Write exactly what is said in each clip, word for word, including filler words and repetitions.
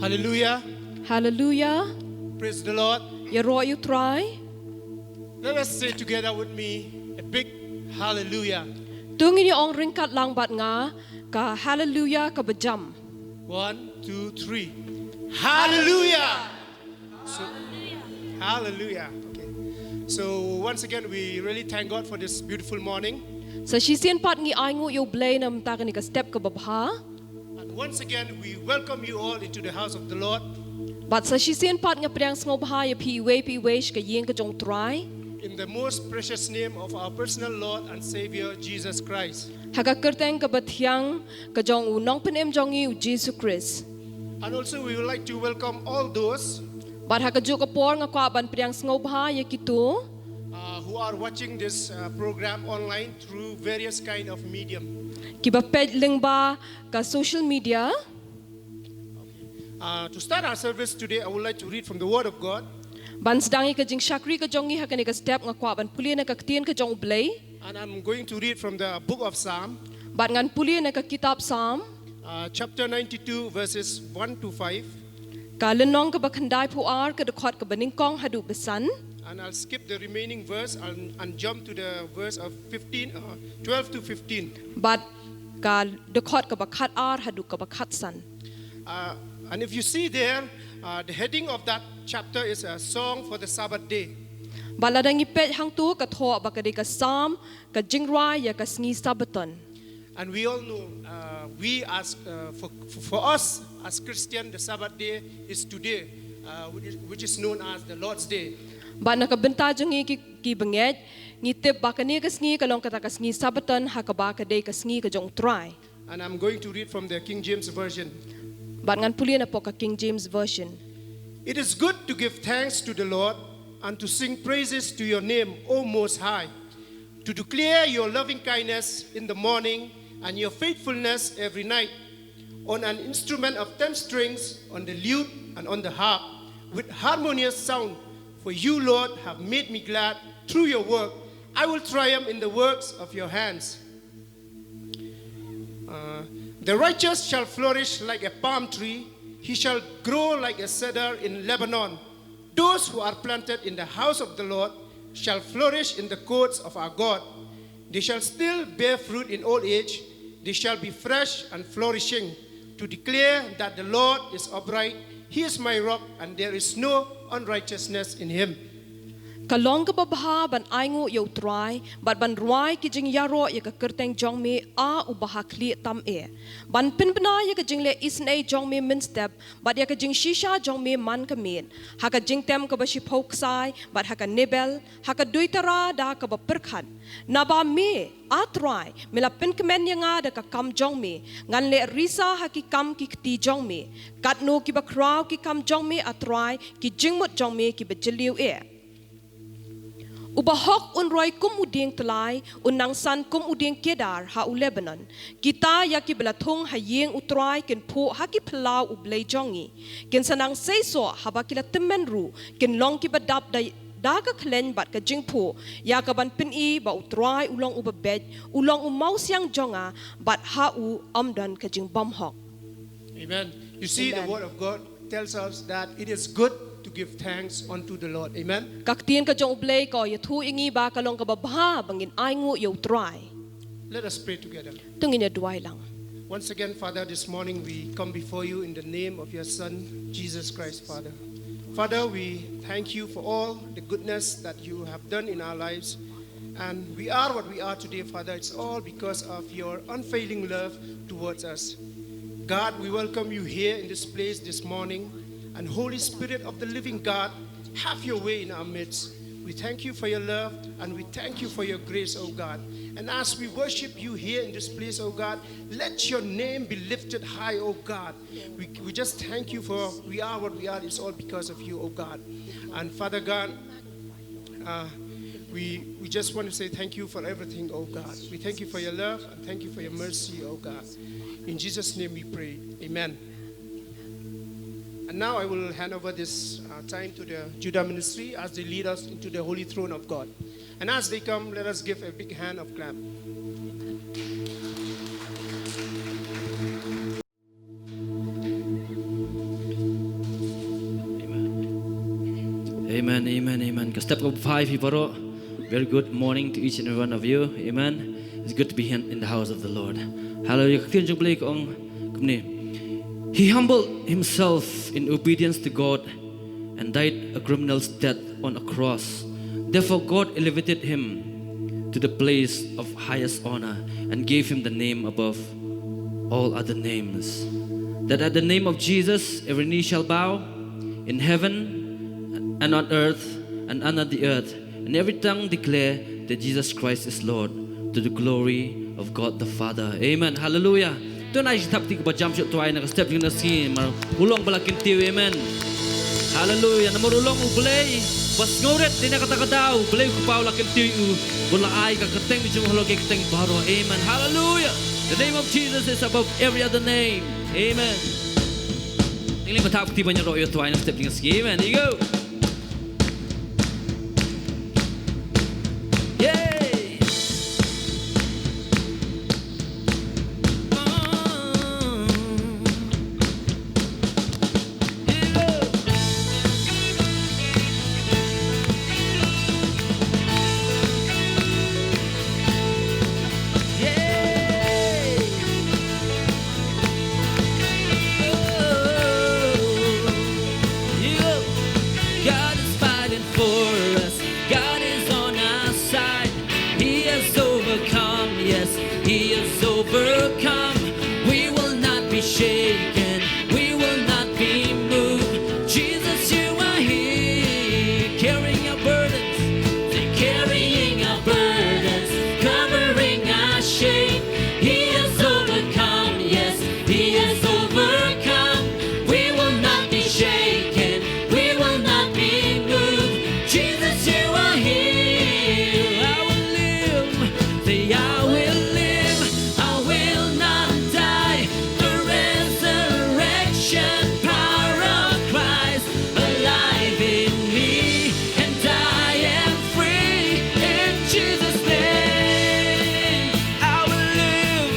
Hallelujah. Hallelujah. Praise the Lord. Ïaroh ïa u Trai. Let us say together with me a big hallelujah. To ngin ïa ong ryngkat lang bad nga ka hallelujah kaba jam. One, two, three. Hallelujah. So, hallelujah. Okay. So once again, we really thank God for this beautiful morning. Sa shisien pat ngi ainguh ïa u Blei na mynta kane ka step kaba bha. And once again, we welcome you all into the house of the Lord. Bad sa shisien pat nga pdiang sngewbha ïa phi iwei pa iwei sha ka ïing ka jong u Trai. In the most precious name of our personal Lord and Savior, Jesus Christ. Ha ka kyrteng kaba thiang ka jong u Nongpynim jong ngi u Jisu Khrist. And also, we would like to welcome all those Bad ha kajuh ka por nga kwah ban pdiang sngewbha ïa kito uh, who are watching this uh, program online through various kind of medium. Kiba peit lyngba ka social media. Uh, to start our service today, I would like to read from the Word of God. Ban sdang ïa ka jingshakri ka jong ngi ha kane ka step nga kwah ban pule na ka ktien ka jong u Blei. And I'm going to read from the book of Psalm. Bad ngan pule na ka kitab Psalm. Uh, chapter ninety-two, verses one to five. Ka lynnong kaba khyndai phew ar, ka dkhot kaba nyngkong haduh ba san. And I'll skip the remaining verse and, and jump to the verse of fifteen, uh, twelve to fifteen. Bad ka dkhot kaba khat ar haduh kaba khat san. Uh, and if you see there, uh, the heading of that chapter is a song for the Sabbath day. Bad lada ngi peit hangto ka thoh ba ka dei ka Psalm ka jingrwai ïa ka sngi Sabbaton. And we all know, uh, we as uh, for, for us as Christian, the Sabbath day is today, uh, which, is, which is known as the Lord's Day. Bad na ka bynta jong ngi ki, ki bangeit, ngi tip ba kane ka sngi ka long kata ka sngi Sabbaton ha kaba ka dei ka sngi ka jong u Trai. And I'm going to read from the King James Version. Bad ngan pule na pok ka King James Version. It is good to give thanks to the Lord and to sing praises to your name, O Most High, to declare your loving kindness in the morning and your faithfulness every night, on an instrument of ten strings, on the lute and on the harp, with harmonious sound. For you, Lord, have made me glad through your work. I will triumph in the works of your hands. Uh, the righteous shall flourish like a palm tree, he shall grow like a cedar in Lebanon. Those who are planted in the house of the Lord shall flourish in the courts of our God. They shall still bear fruit in old age. They shall be fresh and flourishing, to declare that the Lord is upright. He is my rock, and there is no unrighteousness in him. Ka long kaba bha ban ainguh ïa u Trai, bad ban rwai ki jingïaroh ïa ka kyrteng jong me, A uba ha khlieh tam eh. Ban pynbna ïa ka jingleh isynei jong me mynstep, bad ïa ka jingshisha jong me man ka miet. Ha ka jingtem kaba shiphew ksai, bad ha ka nebel, ha ka duitara da kaba pyrkhat. Naba me, A Trai, me la pynkmen ïa nga da ka kam jong me, ngan leh risa ha ki kam ki kti jong me. Katno kiba khraw ki kam jong me, A Trai, ki jingmut jong me kiba jylliew eh. Uba hok un roi kum u dieng tlai, un nang san kum u dieng kedar ha u Lebanon. Kita ïa kiba la thung ha ïing u Trai kin phuh ha ki phyllaw u Blei jong ngi. Kin sa nang seisoh haba ki la tymmen ruh, kin long kiba dap da, da ka khleiñ bad ka jingphuh, ïa kaban pyni ba u Trai u long uba beit, u long u mawsiang jong nga, bad ha u ym don ka jingbymhok. Amen. You see, the Amen. Word of God tells us that it is good to give thanks unto the Lord. Amen. Ka ktien ka jong u Blei ka ïathuh ïa ngi ba ka long kaba bha ba ngin ainguh ïa u Trai. Let us pray together. To ngin ïa duwai lang. Once again, Father, this morning we come before you in the name of your Son, Jesus Christ, Father. Father, we thank you for all the goodness that you have done in our lives. And we are what we are today, Father. It's all because of your unfailing love towards us. God, we welcome you here in this place this morning. And Holy Spirit of the living God, have your way in our midst. We thank you for your love and we thank you for your grace, oh God. And as we worship you here in this place, oh God, let your name be lifted high, oh God. We, we just thank you for we are what we are. It's all because of you, oh God. And Father God, uh, we, we just want to say thank you for everything, oh God. We thank you for your love and thank you for your mercy, oh God. In Jesus' name we pray. Amen. And now I will hand over this uh, time to the Judah ministry as they lead us into the holy throne of God. And as they come, let us give a big hand of clap. Amen, amen, amen. Ka step kaba five hi baroh. Very good morning to each and every one of you. Amen. It's good to be here in the house of the Lord. Hallelujah. Ka ktien jong U Blei ka ong kumne. He humbled himself in obedience to God and died a criminal's death on a cross. Therefore, God elevated him to the place of highest honor and gave him the name above all other names, that at the name of Jesus every knee shall bow in heaven and on earth and under the earth, and every tongue declare that Jesus Christ is Lord, to the glory of God the Father. Amen. Hallelujah. To ngin ïa thap kti kaba jam shuh twai na ka step jong ngi na ka sngi namar u long ba la kyntiew. Amen. Hallelujah. Namar u long U Blei ba sngewrit, dei na kata ka daw U Blei U Kpa u la kyntiew ïa u, u la ai ka kyrteng jong u halor ki kyrteng baroh. Amen. Hallelujah. The name of Jesus is above every other name. Amen. Ngin ïa thap kti ban ïaroh ïa u twai na ka step jong ngi na ka sngi. Amen. Here you go. Yay! God is fighting for us. God is on our side. He has overcome, yes, He has overcome. We will not be shaken, we will not be moved. Jesus, you are here, carrying our burdens, carrying our burdens, covering our shame. He has overcome, yes, He has overcome. We will not be shaken, we will not be moved. Jesus, you are here. I will live, say, I will live, I will not die. The resurrection power of Christ alive in me, and I am free in Jesus' name. I will live,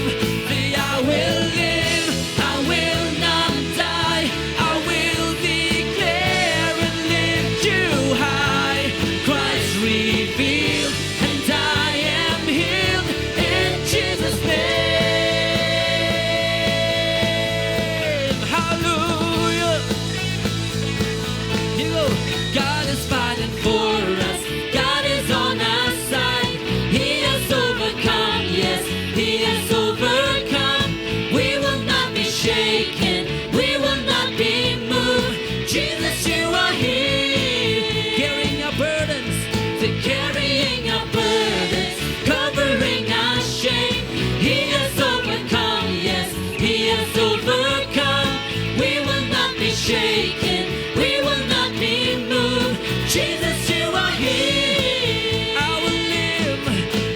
say, I will live, I will not die. I will declare and lift you high. Christ revealed, and I am healed in Jesus' name. Hallelujah. Here you go. God is fighting for us. God is on our side. He has overcome, yes, He has overcome. We will not be shaken, we will not be moved. Jesus, you are here, carrying our burdens, say, carrying our burdens, covering our shame. He has overcome, yes, He has overcome. We will not be shaken, we will not be moved. Jesus, you are here. I will live,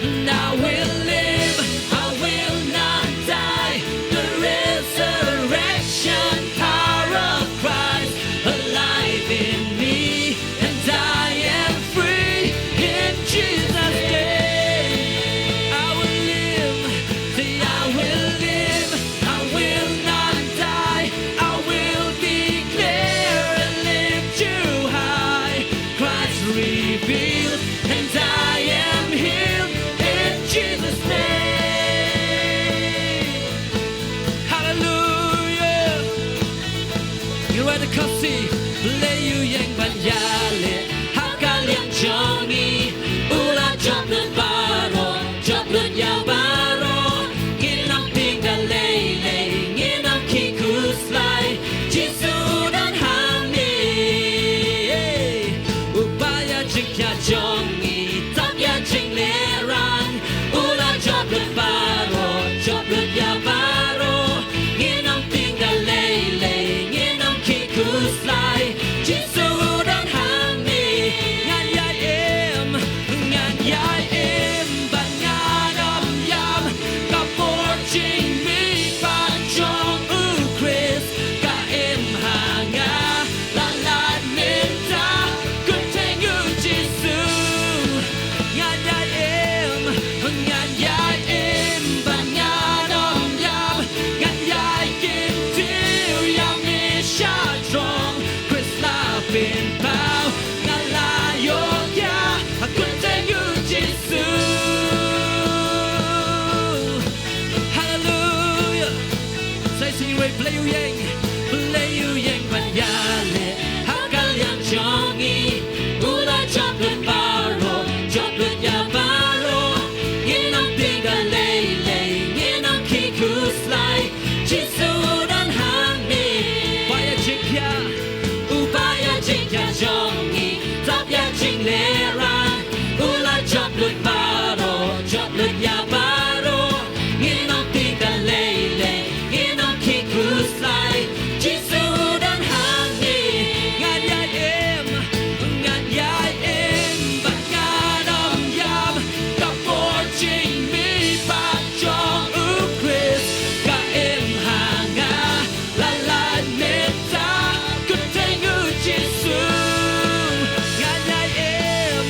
and I will live, I will not die. The resurrection power of Christ alive in me, and I am free in Jesus' name. I will live, say, I will live, I will not die. I will declare and lift you high. Christ revealed, and I am healed in Jesus' name. Hallelujah. Ngi ruh da ka si, Blei u ïeng ban ïaleh ha ka liang jong ngi. U la jop lut baroh, jop lut ïa baroh. Ngin ym tieng da lei lei, ngin ym khih khuslai. Jisu don ha ngi. U ba ïa jingkhiah jong ngi, tap ïa jinglehrain. U la jop lut baroh, jop lut ïa baroh. Ngin ym tieng da lei lei, ngin ym khih khuslai. Lehrain u la jop lut baroh, jop lut ïa baroh. Ngin ym tieng da lei lei, ngin ym khih khuslai. Jisu u don hangne. Ngan ïai im, ngan ïai im, bad ngan ym ïam. Ka por jingmihpat jong u Khrist ka im ha nga. La lait mynta kyrteng u Jisu. Ngan ïai im,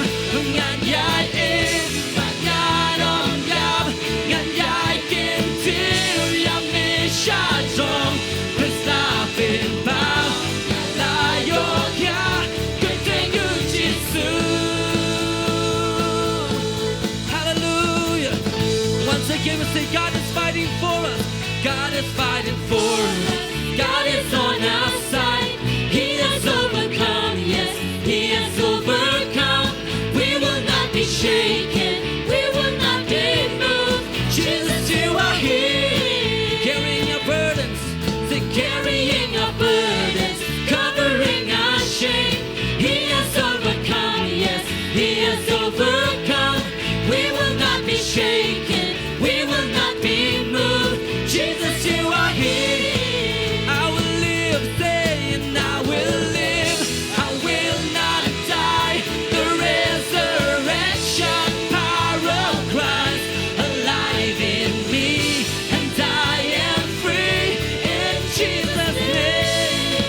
ngan ïai im, bad ngan ym ïam, ngan ïai kyntiew ïa me sha jrong. Khrist la pynpaw, la ïoh ïa kyrteng u Jisu. Hallelujah. Once again, we say, God is fighting for us. God is fighting for us. God is on our side. He has overcome, yes, He has overcome. We will not be shaken. We will not be moved. Jesus, you are here. Carrying our burdens. Say, carrying our burdens, covering our shame. He has overcome, yes, He has overcome. We will not be shaken, we will not be moved. Jesus, you are here. I will live, say, and I will live. I will not die. The resurrection power of Christ alive in me, and I am free in Jesus' name.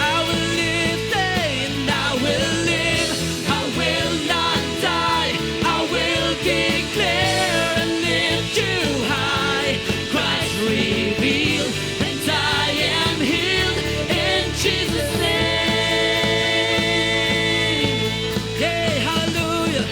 I will live, say, and I will live. I will not die. I will declare and lift you high. Christ revealed, and I am healed in Jesus' name. Yay, hallelujah.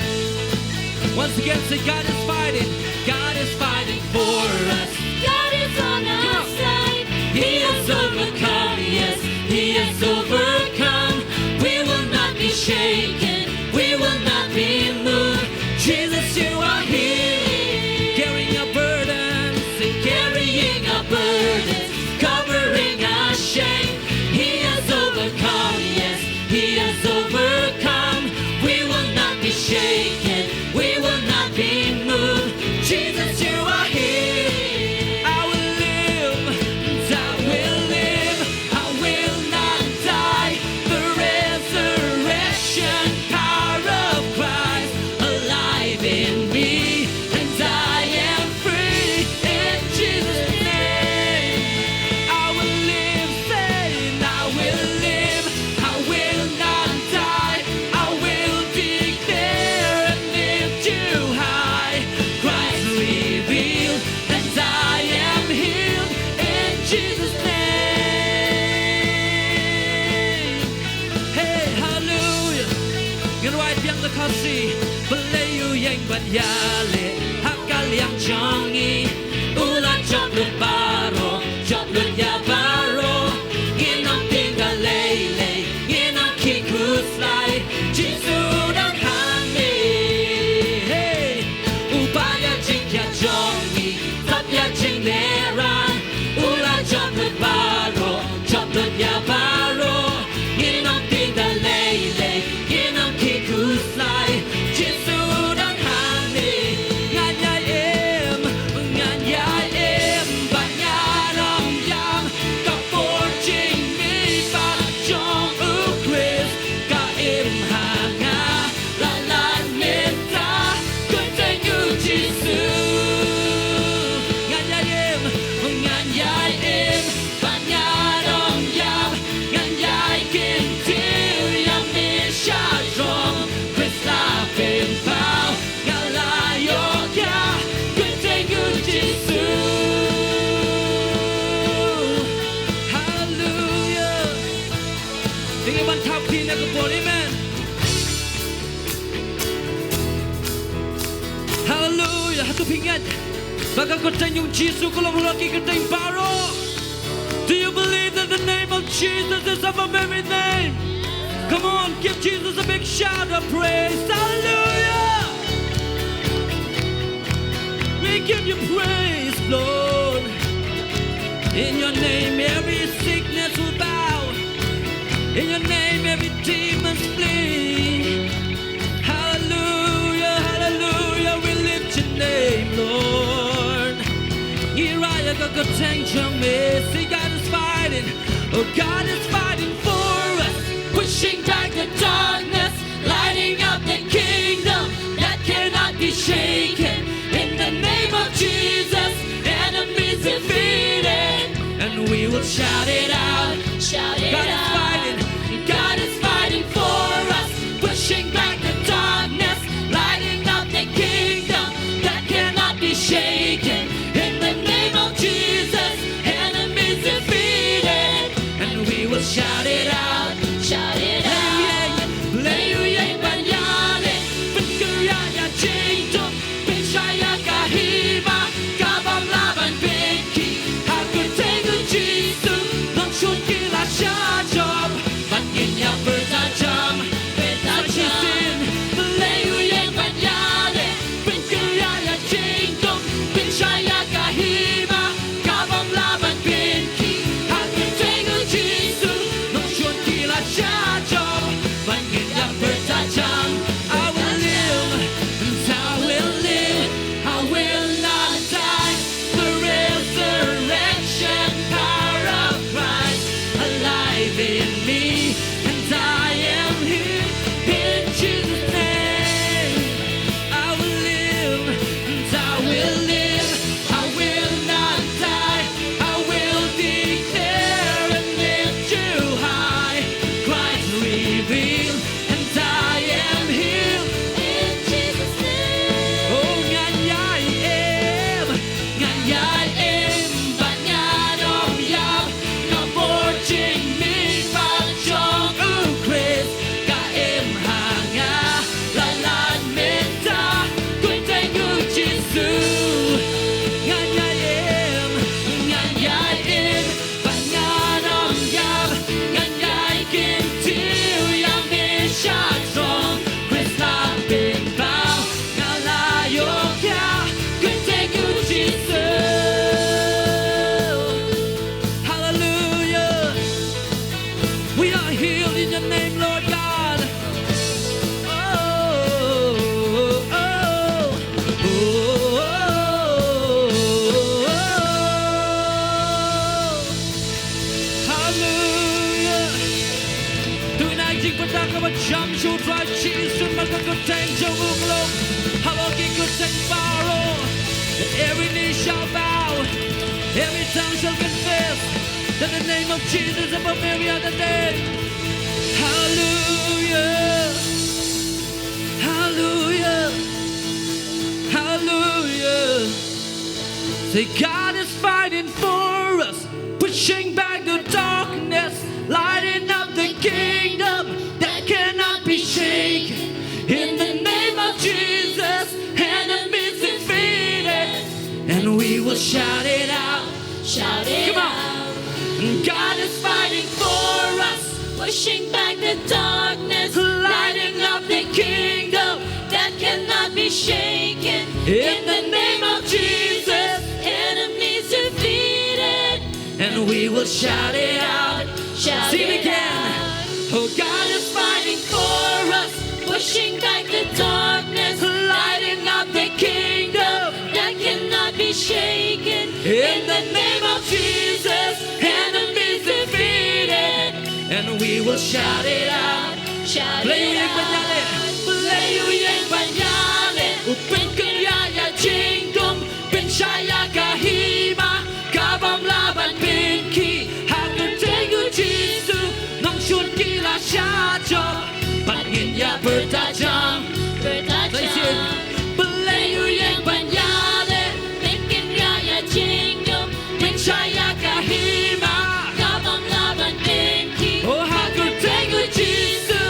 Once again, say, God is fighting. God is fighting for us. God is on our side. He has overcome, yes, He has overcome. We will not be shaken. We will not be moved. Jesus, you are here. Carrying our burdens, carrying our burdens, covering our shame. He has overcome, yes, He has overcome. We will not be shaken. We will not be moved. Jesus, you are here. I will live. I will live. I will not die. The resurrection power of Christ alive in me, and I am free in Jesus' name. I will live, say, I will live. I will not die. I will declare and lift you high. Christ revealed, and I am healed in Jesus' name. Hey, hallelujah. Ngin wad biang da ka Khasi. Balei u ïeng ban ïaleh ha ka liang jong ngi? U la jop lut baroh, jop lut ïa baroh. Ngin ym tieng da lei lei, ngin ym khih khuslai. Jisu u don hangne. Hey, u bah ïa jingkhiah jong ngi, tap ïa jinglehrain. U la jop lut baroh, jop lut ïa baroh. Ngin ym tieng da lei lei, ngin ym khih khuslai. Jisu u don hangne. Ngan ïai im, ngan ïai im, bad ngan ym ïam. Ka por jingmihpat jong u Khrist ka im ha nga. La lait mynta kyrteng u Jisu. Ngan ïai im, ngan ïai im, bad ngan ym ïam. Ngan ïai kyntiew ïa me sha jrong. Khrist la pynpaw, nga la ïoh ïa kyrteng u Jisu. Hallelujah. Phi ngeit ban tap phi na ka por, amen. Hallelujah. Hato phi ngeit ba ka kyrteng jong u Jisu ka long halor ki kyrteng baroh? Do you believe that the name of Jesus is above every name? Come on, give Jesus a big shout of praise. Hallelujah. We give you praise, Lord. In your name, every sickness will bow. In your name, every demon flee. name, Lord. Ngi rai ïa ka kyrteng jong me. Say, God is fighting. Oh, God is fighting for us, pushing back the darkness, lighting up the kingdom that cannot be shaken. In the name of Jesus, enemies defeated, and we will shout it out. Shout it God is out. Fighting. God is fighting for us, pushing back the darkness, lighting up the kingdom that cannot be shaken. In the name of Jesus, enemies defeated, and we will shout it out. Shout it out. Lei u ïeng ban ïaleh, pynkylla ïa jingdum, pynshai ïa ka hima, ka bym lah ban pynkiew. Ha kyrteng u Jisu, nongshun ki la shah jop. Bad ngin ïa pyrta jam, pyrta jam. Lei u ïeng ban ïaleh, pynkylla ïa jingdum, pynshai ïa ka hima, ka bym lah ban pynkiew. Ha kyrteng u Jisu, nongshun ki la shah jop. Bad ngin ïa pyrta jam. I will live, and I will live, I will not die. The resurrection power of Christ alive in me, and I am healed in Jesus' name. I will live, and I will live, I will not die. I will declare and lift you high. Christ revealed, and I am healed in Jesus' name. Oh, ngan ïai im, ngan ïai im, bad ngan ym ïap. Ka bor jingmihpat jong u Khrist ka im ha nga. La lait mynta, kyrteng u Jisu. Ngan ïai im, ngan ïai im, bad ngan ym ïap. Ngan ïai kyntiew ïa me sha throne. Khrist la pynpaw, nga la ïoh ka kyrteng u Jisu. Hallelujah. We are healed in your name, Lord God. Oh, oh, oh, oh. Hallelujah. To ïa ka jingpyrta kaba jam sha u Trai Jisu, ma ka kyrteng jong u Blei. Halor ki kyrteng baroh. That every knee shall bow, every tongue shall confess that the name of Jesus above every other name. Hallelujah. Hallelujah. Hallelujah. Say, God is fighting for us, pushing back the darkness, lighting up the kingdom that cannot be shaken. In the name of Jesus, enemies defeated, and we will shout it out. Shout it Come on. out. God is fighting for us, pushing back the darkness, lighting up the kingdom that cannot be shaken. In the name of Jesus, enemies defeated, and we will shout it out. Shout Sing it again. Out. Oh, God is fighting for us, pushing back the darkness, lighting up the kingdom that cannot be shaken. In the name of Jesus, enemies defeated, and we will shout it out. Shout Blei u ïeng ban ïaleh. Blei u ïeng ban ïaleh. U pynkylla ïa jingdum, pynshai ïa ka hima, ka bym lah ban pynkiew. Ha kyrteng u Jisu, nongshun ki la shah jop. Bad ngin ïa pyrta jam. Pyrta jam. Blei u ïeng ban ïaleh. Pynkylla ïa jingdum, pynshai ïa ka hima, ka bym lah ban pynkiew. Oh, ha kyrteng u Jisu.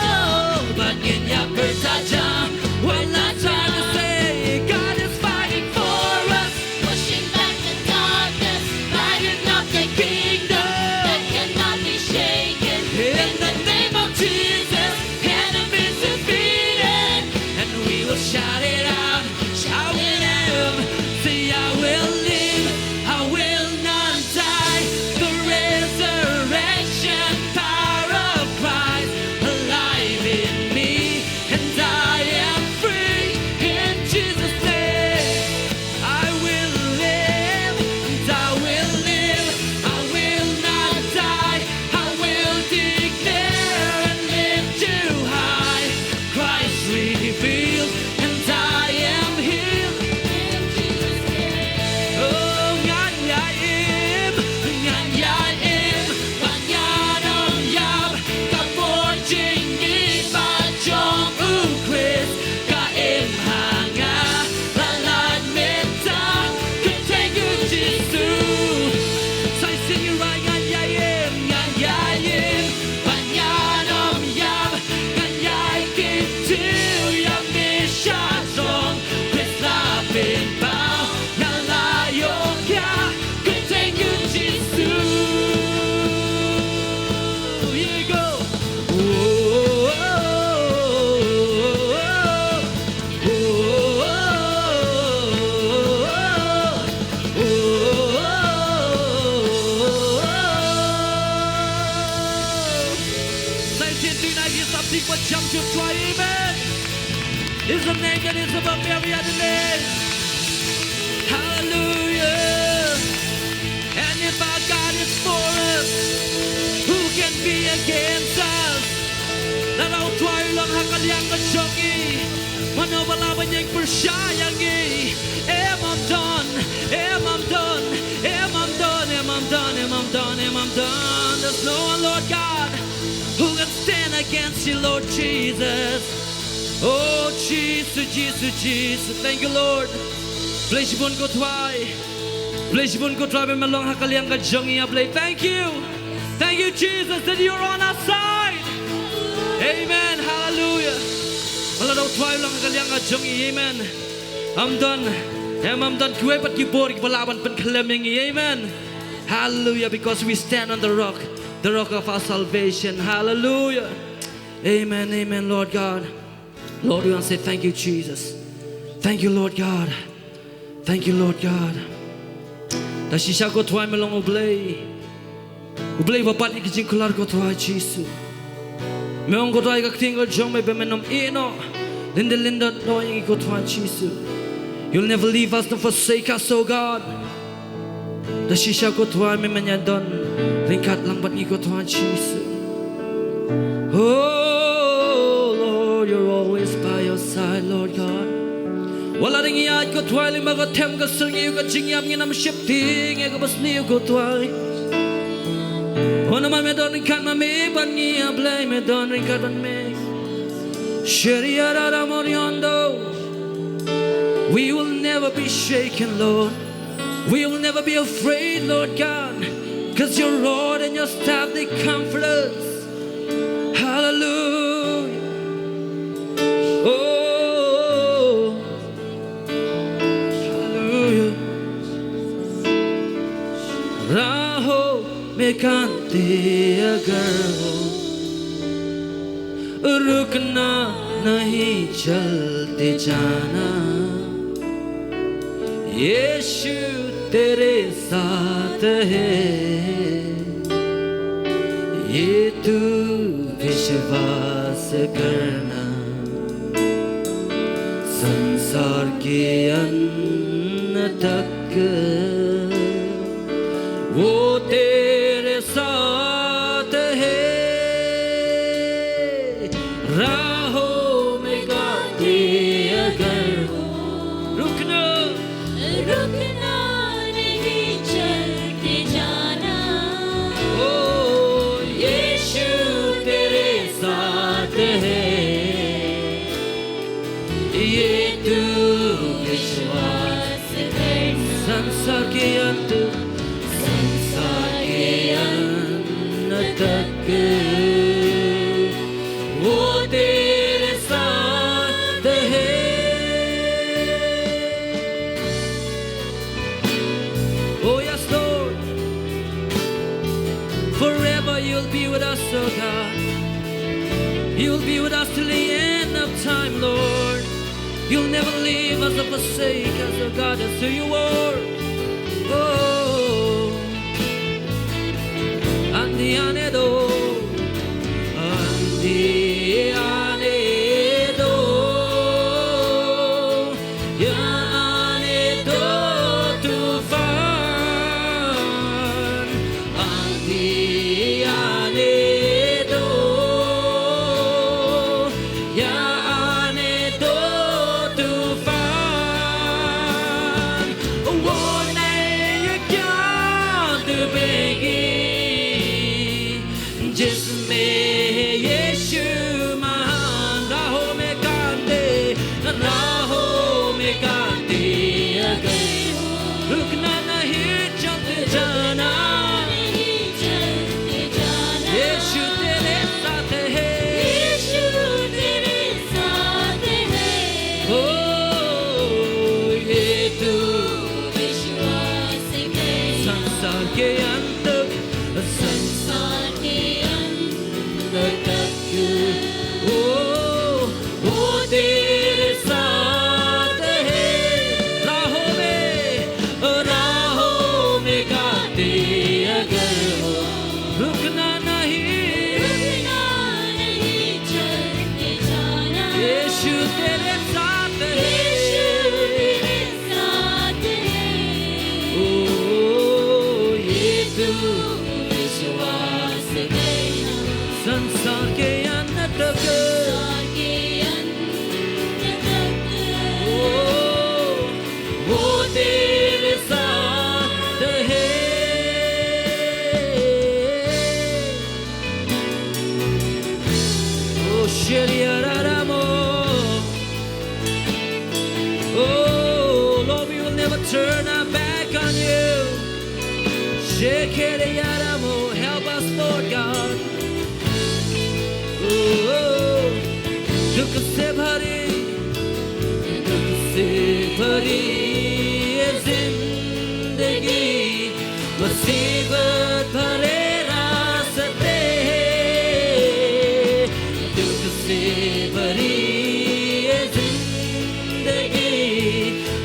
Oh, bad ngin ïa pyrta jam. One last time to say, God is fighting for us. Pushing back the darkness, lighting up the kingdom that cannot be shaken. In the name of Jesus, Tonight is something but jump to try, amen. Is the name that is above every other name. Hallelujah. And if our God is for us, who can be against us? Lada U Trai u long ha ka liang ka jong ngi, mano ba lah ban ïeng pyrshah ïa ngi? Em, I'm done. Em, I'm done. Em, I'm done. Em, I'm done. Em, I'm done. Em, I'm done. There's no one, Lord God, who can stand against you, Lord Jesus. Oh, Jesus, Jesus, Jesus. Thank you, Lord. Blei shibun ko Trai. Blei shibun ko Trai ba me long ha ka liang ka jong ngi, ah Blei. Thank you. Thank you, Jesus, that you're on our side. Amen. Hallelujah. Ba lada U Trai u long ha ka liang ka jong ngi. Amen. I'm done. Em, I'm done. Kiwei pat ki bor kiba lah ban pynkhlem ïa ngi? Amen. Hallelujah. Because we stand on the rock, the rock of our salvation. Hallelujah. Amen. Amen, Lord God. Lord, we want to say thank you, Jesus. Thank you, Lord God. Thank you, Lord God. Da shisha ko Trai me long U Blei, U Blei ba bat ïa ki jingkular ko Trai Jisu. Me ong ko Trai ha ka ktien ka jong me ba men ym ïeh noh, lyndet lyndet noh ïa ngi ko Trai Jisu. You'll never leave us nor forsake us, oh God. Da shisha ko Trai me men ïadon ryngkat lang bad ngi ko Trai Jisu. Oh Lord, you're always by your side, Lord God. Wat la dang ïaid ko Trai lyngba ka them ka syrngiew ka jingïap, ngin ym sheptieng ïa kaba sniew ko Trai. Oh namar me don ryngkat ma me bad ngi, ah Blei, me don ryngkat bad me. Sheriarara moriando. We will never be shaken, Lord. We will never be afraid, Lord God, 'cause your rod and your staff, they comfort us. Hallelujah. Oh, hallelujah. Raho mein kante agar ho, rukna nahi chal te jana, Yeshu tere saath hai, ye tu vishwas karna, sansar ke ant tak wo tere saath hai. Raho mein kante agar ho, rukna, rukna nahi, chal ke jana. Oh, Yeshu tere saath hai, ye tu vishwas karna. Sansar ke ant, sansar ke ant tak wo tere saath hai. Oh yes, Lord. Forever you'll be with us, oh God. You'll be with us till the end of time, Lord. You'll never leave us or forsake us, oh God. That's who you are. Oh. Andi ane do, andi ane do, ya ane do tufan. Andi ane do, ya ane do tufan. Wo nahi ye kya dubegi, jisme Yeshu mahan. Raho mein kante, raho mein kante agar ho, rukna nahi, chal ke jana. Yeshu tere saath hai. Yeshu tere saath hai. Oh, ye tu vishwas karna. Sansar ke ant tak, sansar ke ant tak. Oh, wo tere saath hai. Raho mein, raho mein kante agar ho, rukna nahi, rukna nahi, Kere yaramo, help us, Lord God. Oh, dukh se bhari, dukh se bhari ye zindagi, musibat bhare raaste hain. Dukh se bhari ye zindagi,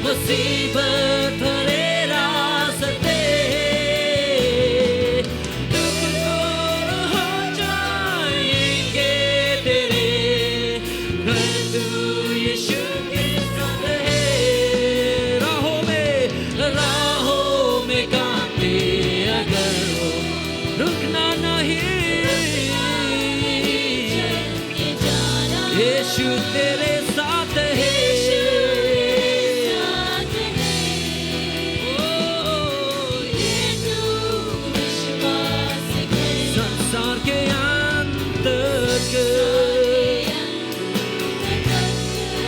musibat bhare raaste hain. Dukh dur ho jayenge tere ghar tu Yishu ke saath hai. Raaho mein, raaho mein kaante agar ho, rukna nahi. यीशु तेरे साथ है। ओ, संसार के अंत तक।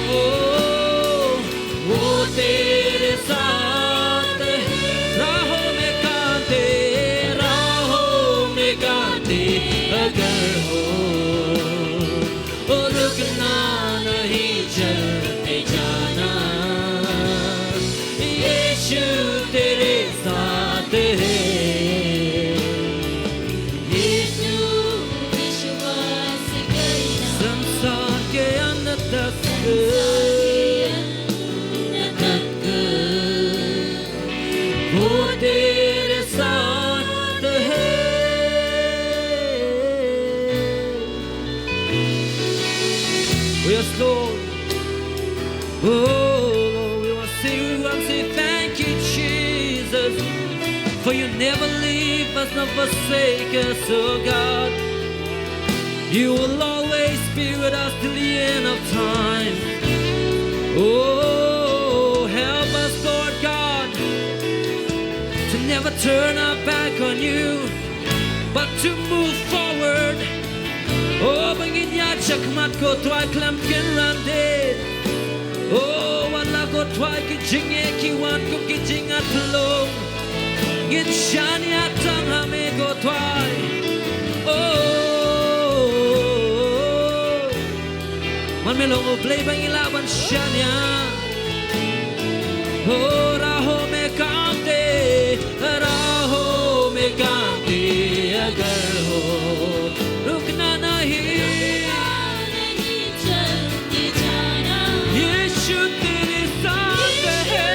ओ, वो तेरे साथ है। राहों में कांटे, राहों में कांटे अगर हो, ओ रुकना नहीं, चलते जाना, यीशु तेरे साथ है। यीशु विश्वास करना। संसार के अंत तक। संसार के अंत तक। वो तेरे साथ है। Oh, yes, Lord. Oh, Lord, we want to say, we want to say thank you, Jesus, for you never leave us nor forsake us, oh God. You will always be with us till the end of time. Oh, help us, Lord God, to never turn our back on you, but to move forward. Oh, ba ngin ïaid shakhmat ko Trai khlem kynran de. Oh, wan la ko Trai ki jingeh ki wan kum ki jingïathlong. Ngin shaniah tang ha me ko Trai. Oh, man me long U Blei ba ngi lah ban shaniah. Oh, raho mein kaante, raho mein kaante agar ho, rukna nahi. यीशु तेरे साथ है।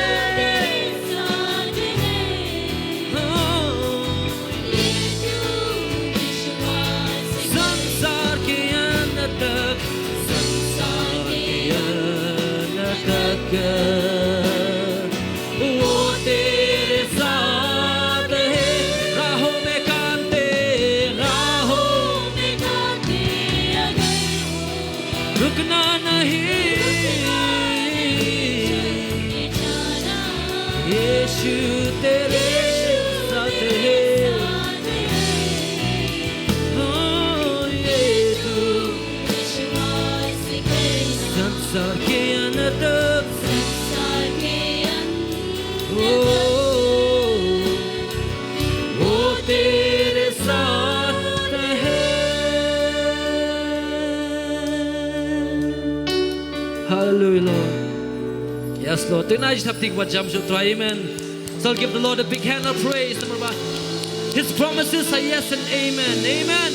संसार के अंत तक, संसार के अंत तक, वो तेरे साथ है। राहों में कांटे, राहों में कांटे अगर हो, रुकना नहीं, यीशु तेरे साथ है। हाँ, ये तू संसार के अंत तक, वो, वो तेरे साथ है। Hallelujah, Lord. Yes, Lord. Tonight, just have to take what jumps to try. Amen. So I'll give the Lord a big hand of praise. Namar ba His promises are yes and amen. Amen.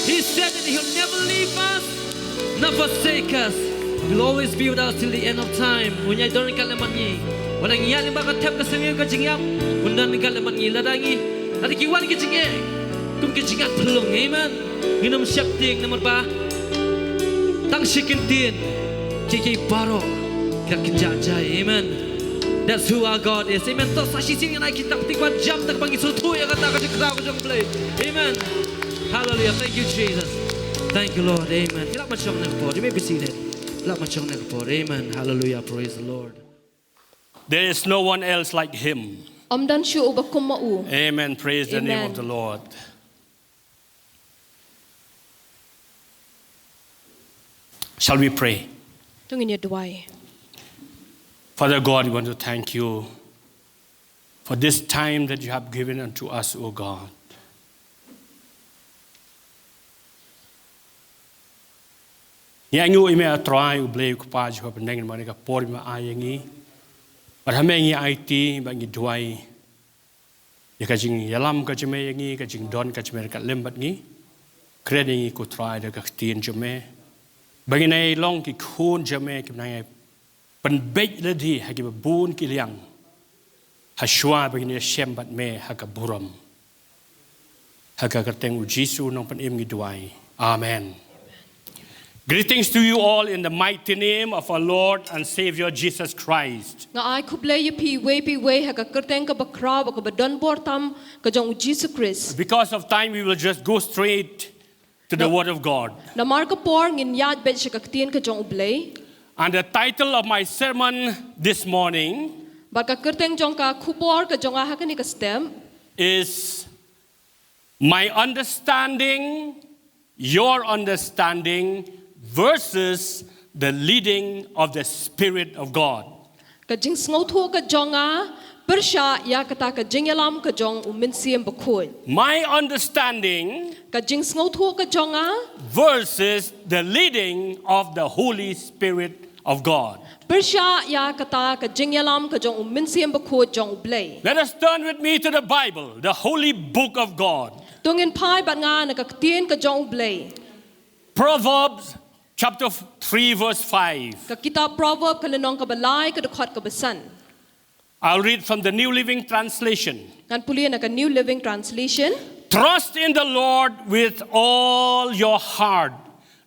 He said that He'll never leave us nor forsake us. He'll always be with us till the end of time. Un ïai don ryngkat lem bad ngi. Wat la ngi ïaid lyngba ka thep ka sangeh ka jingïap, un don ryngkat lem bad ngi. Lada ngi, lada ki wan ki jingeh kum ki jingïathlong. Amen. Ngin ym sheptieng namar ba tang shi kyntien kiei kiei baroh ki la kynjah jai. Amen. That's who our God is. Amen. To sa shisien ngan ai kita ki tap tik ban jam, tang ba ngi sngewthuh ïa kata ka jingkhraw ka jong U Blei. Amen. Hallelujah. Thank you, Jesus. Thank you, Lord. Amen. Phi lah ban shong na ka por. You may be seated. Phi lah ban shong na ka por. Amen. Hallelujah. Praise the Lord. There is no one else like him. Ym don shuh uba kum ma u. Amen. Praise the name of the Lord. Shall we pray? To ngin ïa duwai. Father God, we want to thank you for this time that you have given unto us, O God. Ngi ainguh ïa me, A Trai, U Blei U Kpa jong ka bneng, namar kane ka por ba me ai ïa ngi. Bad ha me ngi aiti bad ngi duwai ïa ka jingïalam ka jong me ïa ngi, ka jingdon ka jong me ryngkat lem bad ngi. Kren ïa ngi, ko Trai, da ka ktien jong me, ba ngin ïa long ki khun jong me kiba nang ïa pynbeit lade ha kiba bun ki liang, ha shuwa ba ngin ïashem bad me ha ka burom. Ha ka kyrteng U Jisu Nongpynim ngi duwai. Amen. Greetings to you all in the mighty name of our Lord and Savior Jesus Christ. Nga ai khublei ïa phi iwei pa iwei ha ka kyrteng kaba khraw bad kaba donbor tam ka jong U Jisu Khrist. Because of time, we will just go straight to the Word of God. Namar ka por, ngin ïaid beit sha ka ktien ka jong U Blei. And the title of my sermon this morning Bad ka kyrteng jong ka khubor ka jong nga ha kane ka step is My Understanding, Your Understanding versus the Leading of the Spirit of God. Ka jingsngewthuh ka jong nga pyrshah ïa kata ka jingïalam ka jong U Mynsiem Bakhuid. My understanding Ka jingsngewthuh ka jong nga versus the leading of the Holy Spirit of God. Pyrshah ïa kata ka jingïalam ka jong U Mynsiem Bakhuid jong U Blei. Let us turn with me to the Bible, the holy book of God. To ngin phai bad nga na ka ktien ka jong U Blei. Proverbs chapter three, verse five. Ka kitab Proverb ka lynnong kaba lai, ka dkhot kaba san. I'll read from the New Living Translation. Ngan pule na ka New Living Translation. Trust in the Lord with all your heart.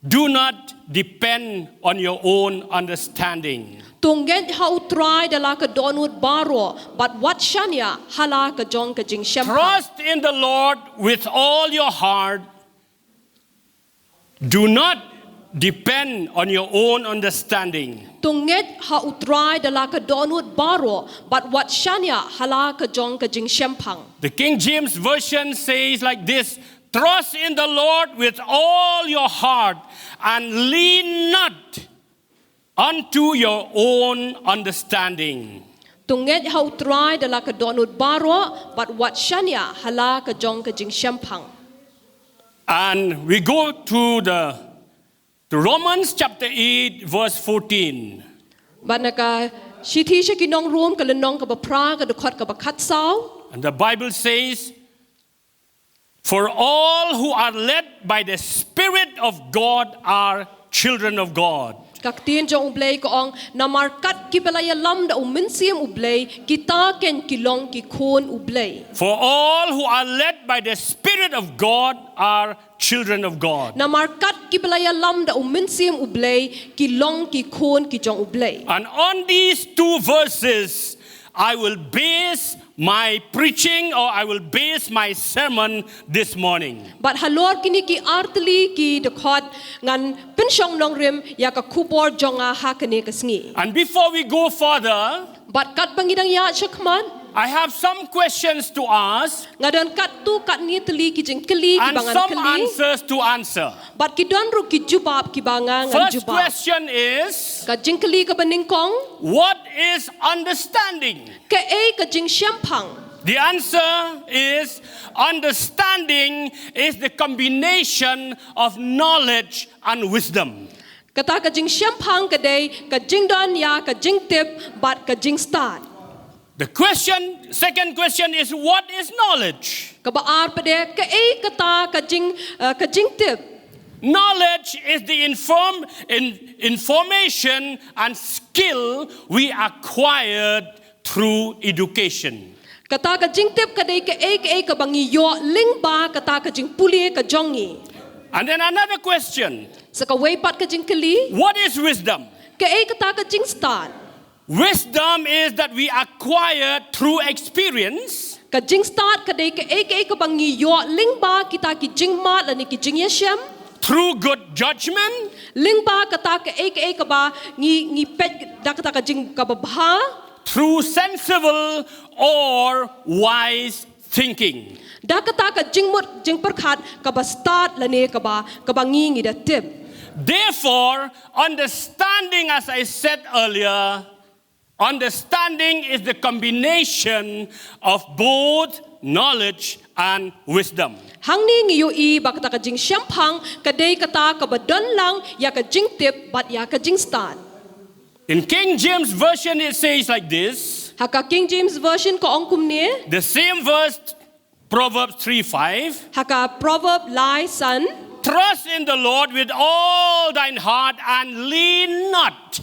Do not depend on your own understanding. To ngeit ha U Trai da la ka dohnud baroh, bad wat shaniah ha la ka jong ka jingshemphang. Trust in the Lord with all your heart. Do not depend on your own understanding. To ngeit ha U Trai da la ka dohnud baroh, bad wat shaniah ha la ka jong ka jingshemphang. The King James Version says like this, "Trust in the Lord with all your heart and lean not unto your own understanding." To ngeit ha U Trai da la ka dohnud baroh, bad wat shaniah ha la ka jong ka jingshemphang. And we go to the, to Romans chapter eight, verse fourteen. Bad na ka shithi sha ki nong Rom ka lynnong kaba phra, ka dkhot kaba khatsaw. And the Bible says, "For all who are led by the Spirit of God are children of God." Ka ktien jong U Blei ka ong, "Namar kat kiba la ïalam da U Mynsiem U Blei, kita ken ki long ki khun U Blei." "For all who are led by the Spirit of God are children of God." Namar kat kiba la ïalam da U Mynsiem U Blei, ki long ki khun ki jong U Blei. And on these two verses, I will base my preaching, or I will base my sermon this morning. Bad halor kine ki artylli ki dkhot ngan pynshong nongrim ïa ka khubor jong nga ha kane ka sngi. And before we go further, bad katba ngi dang ïaid shakhmat, I have some questions to ask, nga don katto katne tylli ki jingkylli kiba ngan kylli, and some answers to answer. Bad ki don ruh ki jubab kiba nga ngan jubab. First question is, ka jingkylli kaba nyngkong, what is understanding? Kaei ka jingshemphang? The answer is, understanding is the combination of knowledge and wisdom. Kata ka jingshemphang ka dei ka jingdon ïa ka jingtip bad ka jingstad. The question, second question is, what is knowledge? Kaba ar pat de, kaei kata ka jing, eh, ka jingtip? Knowledge is the inform, in, information and skill we acquired through education. Kata ka jingtip ka dei kaei kaei kaba ngi ïoh lyngba kata ka jingpule ka jong ngi. And then another question. Sa kawei pat ka jingkylli. What is wisdom? Kaei kata ka jingstad? Wisdom is that we acquire through experience. Ka jingstad ka dei kaei kaei kaba ngi ïoh lyngba kita ki jingmad lane ki jingïashem. Through good judgment. Lyngba kata kaei kaei kaba ngi, ngi peit da kata ka jing kaba bha. Through sensible or wise thinking. Da kata ka jingmut jingpyrkhat kaba stad lane kaba, kaba ngi ngi da tip. Therefore, understanding, as I said earlier, Understanding is the combination of both knowledge and wisdom. Hangne ngi ïohi ba kata ka jingshemphang ka dei kata kaba don lang ïa ka jingtip bad ïa ka jingstad. In King James Version, it says like this. Ha ka King James Version ka ong kumne. The same verse, Proverbs three five. Ha ka Proverb lai san. Trust in the Lord with all thine heart and lean not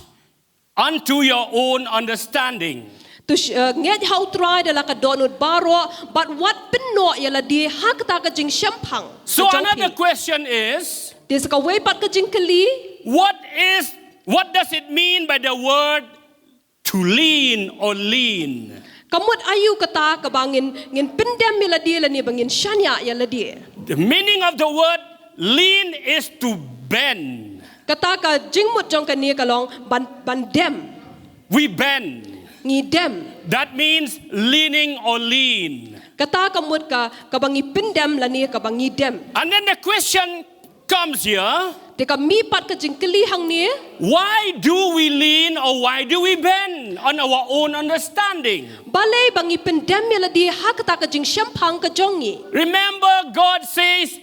unto your own understanding. To sh-, uh, ngeit ha U Trai da la ka dohnud baroh, bad wat pynnoh ïa lade ha kata ka jingshemphang. So ka jong phi. Another question is, te sa kawei pat ka jingkylli. What is, what does it mean by the word to lean or lean? Ka mut aïu kata kaba ngin, ngin pyndem ïa lade lane ba ngin shaniah ïa lade. The meaning of the word lean is to bend. Kata ka jingmut jong kane ka long ban, ban dem. We bend. Ngi dem. That means leaning or lean. Kata ka mut ka, kaba ngi pyndem lane kaba ngi dem. And then the question comes here. Te ka mih pat ka jingkylli hangne. Why do we lean or why do we bend on our own understanding? Balei ba ngi pyndem ïa lade ha kata ka jingshemphang ka jong ngi. Remember, God says,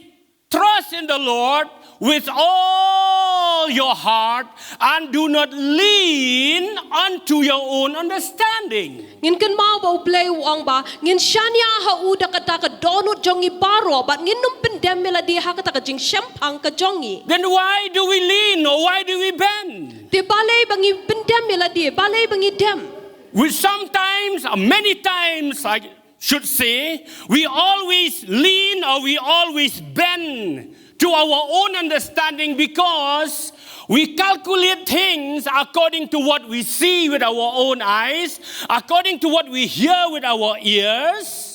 trust in the Lord with all your heart and do not lean unto your own understanding. Ngin kynmaw ba U Blei u ong ba ngin shaniah ha u da kata ka dohnud jong ngi baroh, bad ngin ym pyndem ïa lade ha kata ka jingshemphang ka jong ngi. Then why do we lean or why do we bend? Te balei ba ngi pyndem ïa lade, balei ba ngi dem? We sometimes, uh, many times, I should say, we always lean or we always bend to our own understanding because we calculate things according to what we see with our own eyes, according to what we hear with our ears.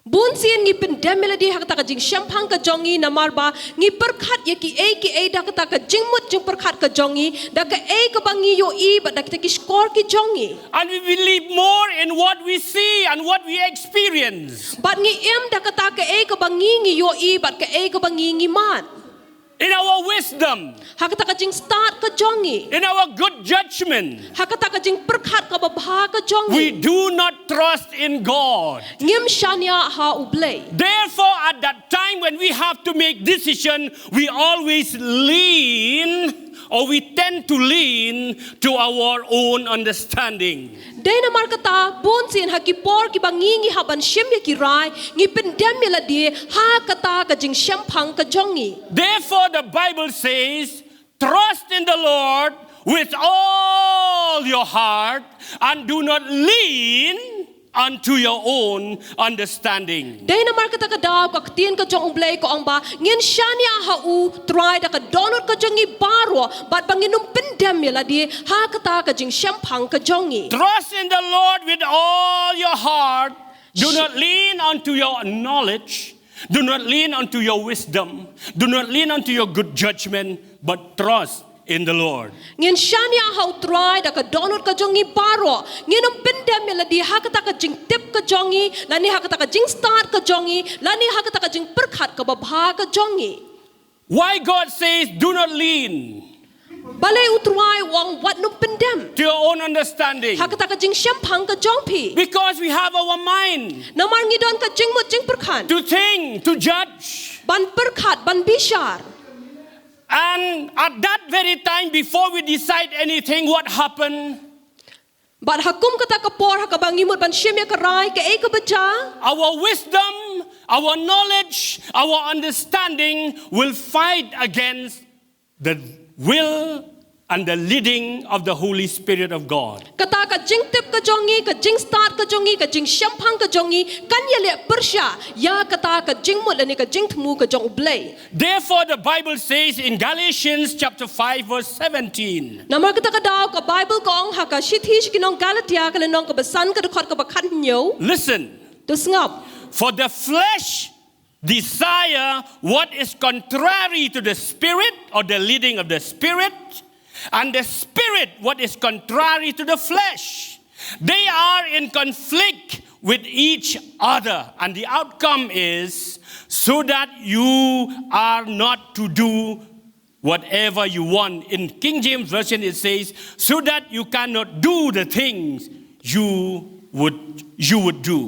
Bun sien ngi pyndem ïa lade ha kata ka jingshemphang ka jong ngi namar ba ngi pyrkhat ïa kiei kiei da kata ka jingmut jingpyrkhat ka jong ngi, da kaei kaba ngi ïohi bad da kita ki shkor ki jong ngi. And we believe more in what we see and what we experience. Bad ngi im da kata kaei kaba ngi ngi ïohi bad kaei kaba ngi ngi mad. In our wisdom. Ha kata ka jingstad ka jong ngi. In our good judgment. Ha kata ka jingpyrkhat kaba bha ka jong ngi. We do not trust in God. Ngim shaniah ha U Blei. Therefore, at that time when we have to make decision, we always lean or we tend to lean to our own understanding. Dei namar kata, bun sien ha ki por kiba ngi ngi hap ban shim ïa ki rai, ngi pyndem ïa lade ha kata ka jingshemphang ka jong ngi. Therefore, the Bible says, trust in the Lord with all your heart and do not lean unto your own understanding. Dei namar kata ka daw ka ktien ka jong U Blei ka ong ba ngin shaniah ha U Trai da ka dohnud ka jong ngi baroh, bad ba ngin ym pyndem ïa lade ha kata ka jingshemphang ka jong ngi. Trust in the Lord with all your heart. Do not lean unto your knowledge. Do not lean unto your wisdom. Do not lean unto your good judgment, but trust in the Lord. Ngin shaniah ha U Trai da ka dohnud ka jong ngi baroh. Ngin ym pyndem ïa lade ha kata ka jingtip ka jong ngi, lane ha kata ka jingstad ka jong ngi, lane ha kata ka jingpyrkhat kaba bha ka jong ngi. Why God says, do not lean. Balei U Trai u ong wat ym pyndem. To your own understanding. Ha kata ka jingshemphang ka jong phi. Because we have our mind. Namar ngi don ka jingmut jingpyrkhat. To think, to judge. Ban pyrkhat, ban bishar. And at that very time, before we decide anything, what happened? Bad ha kum kata ka por ha kaba ngi mut ban shim ïa ka rai, kaei kaba jia? Our wisdom, our knowledge, our understanding will fight against the will and the leading of the Holy Spirit of God. Kata ka jingtip ka jong ngi, ka jingstad ka jong ngi, ka jingshemphang ka jong ngi, kan ïaleh pyrshah ïa kata ka jingmut lane ka jingthmu ka jong U Blei. Therefore, the Bible says in Galatians chapter five, verse seventeen. Namar kata ka daw ka Bible ka ong ha ka shithi sha ki nong Galatia ka lynnong kaba san ka dkhot kaba khathynñiew. Listen. To sngap. For the flesh desire what is contrary to the spirit, or the leading of the spirit, and the spirit what is contrary to the flesh. They are in conflict with each other, and the outcome is so that you are not to do whatever you want. In King James Version, it says, "So that you cannot do the things you would, you would do."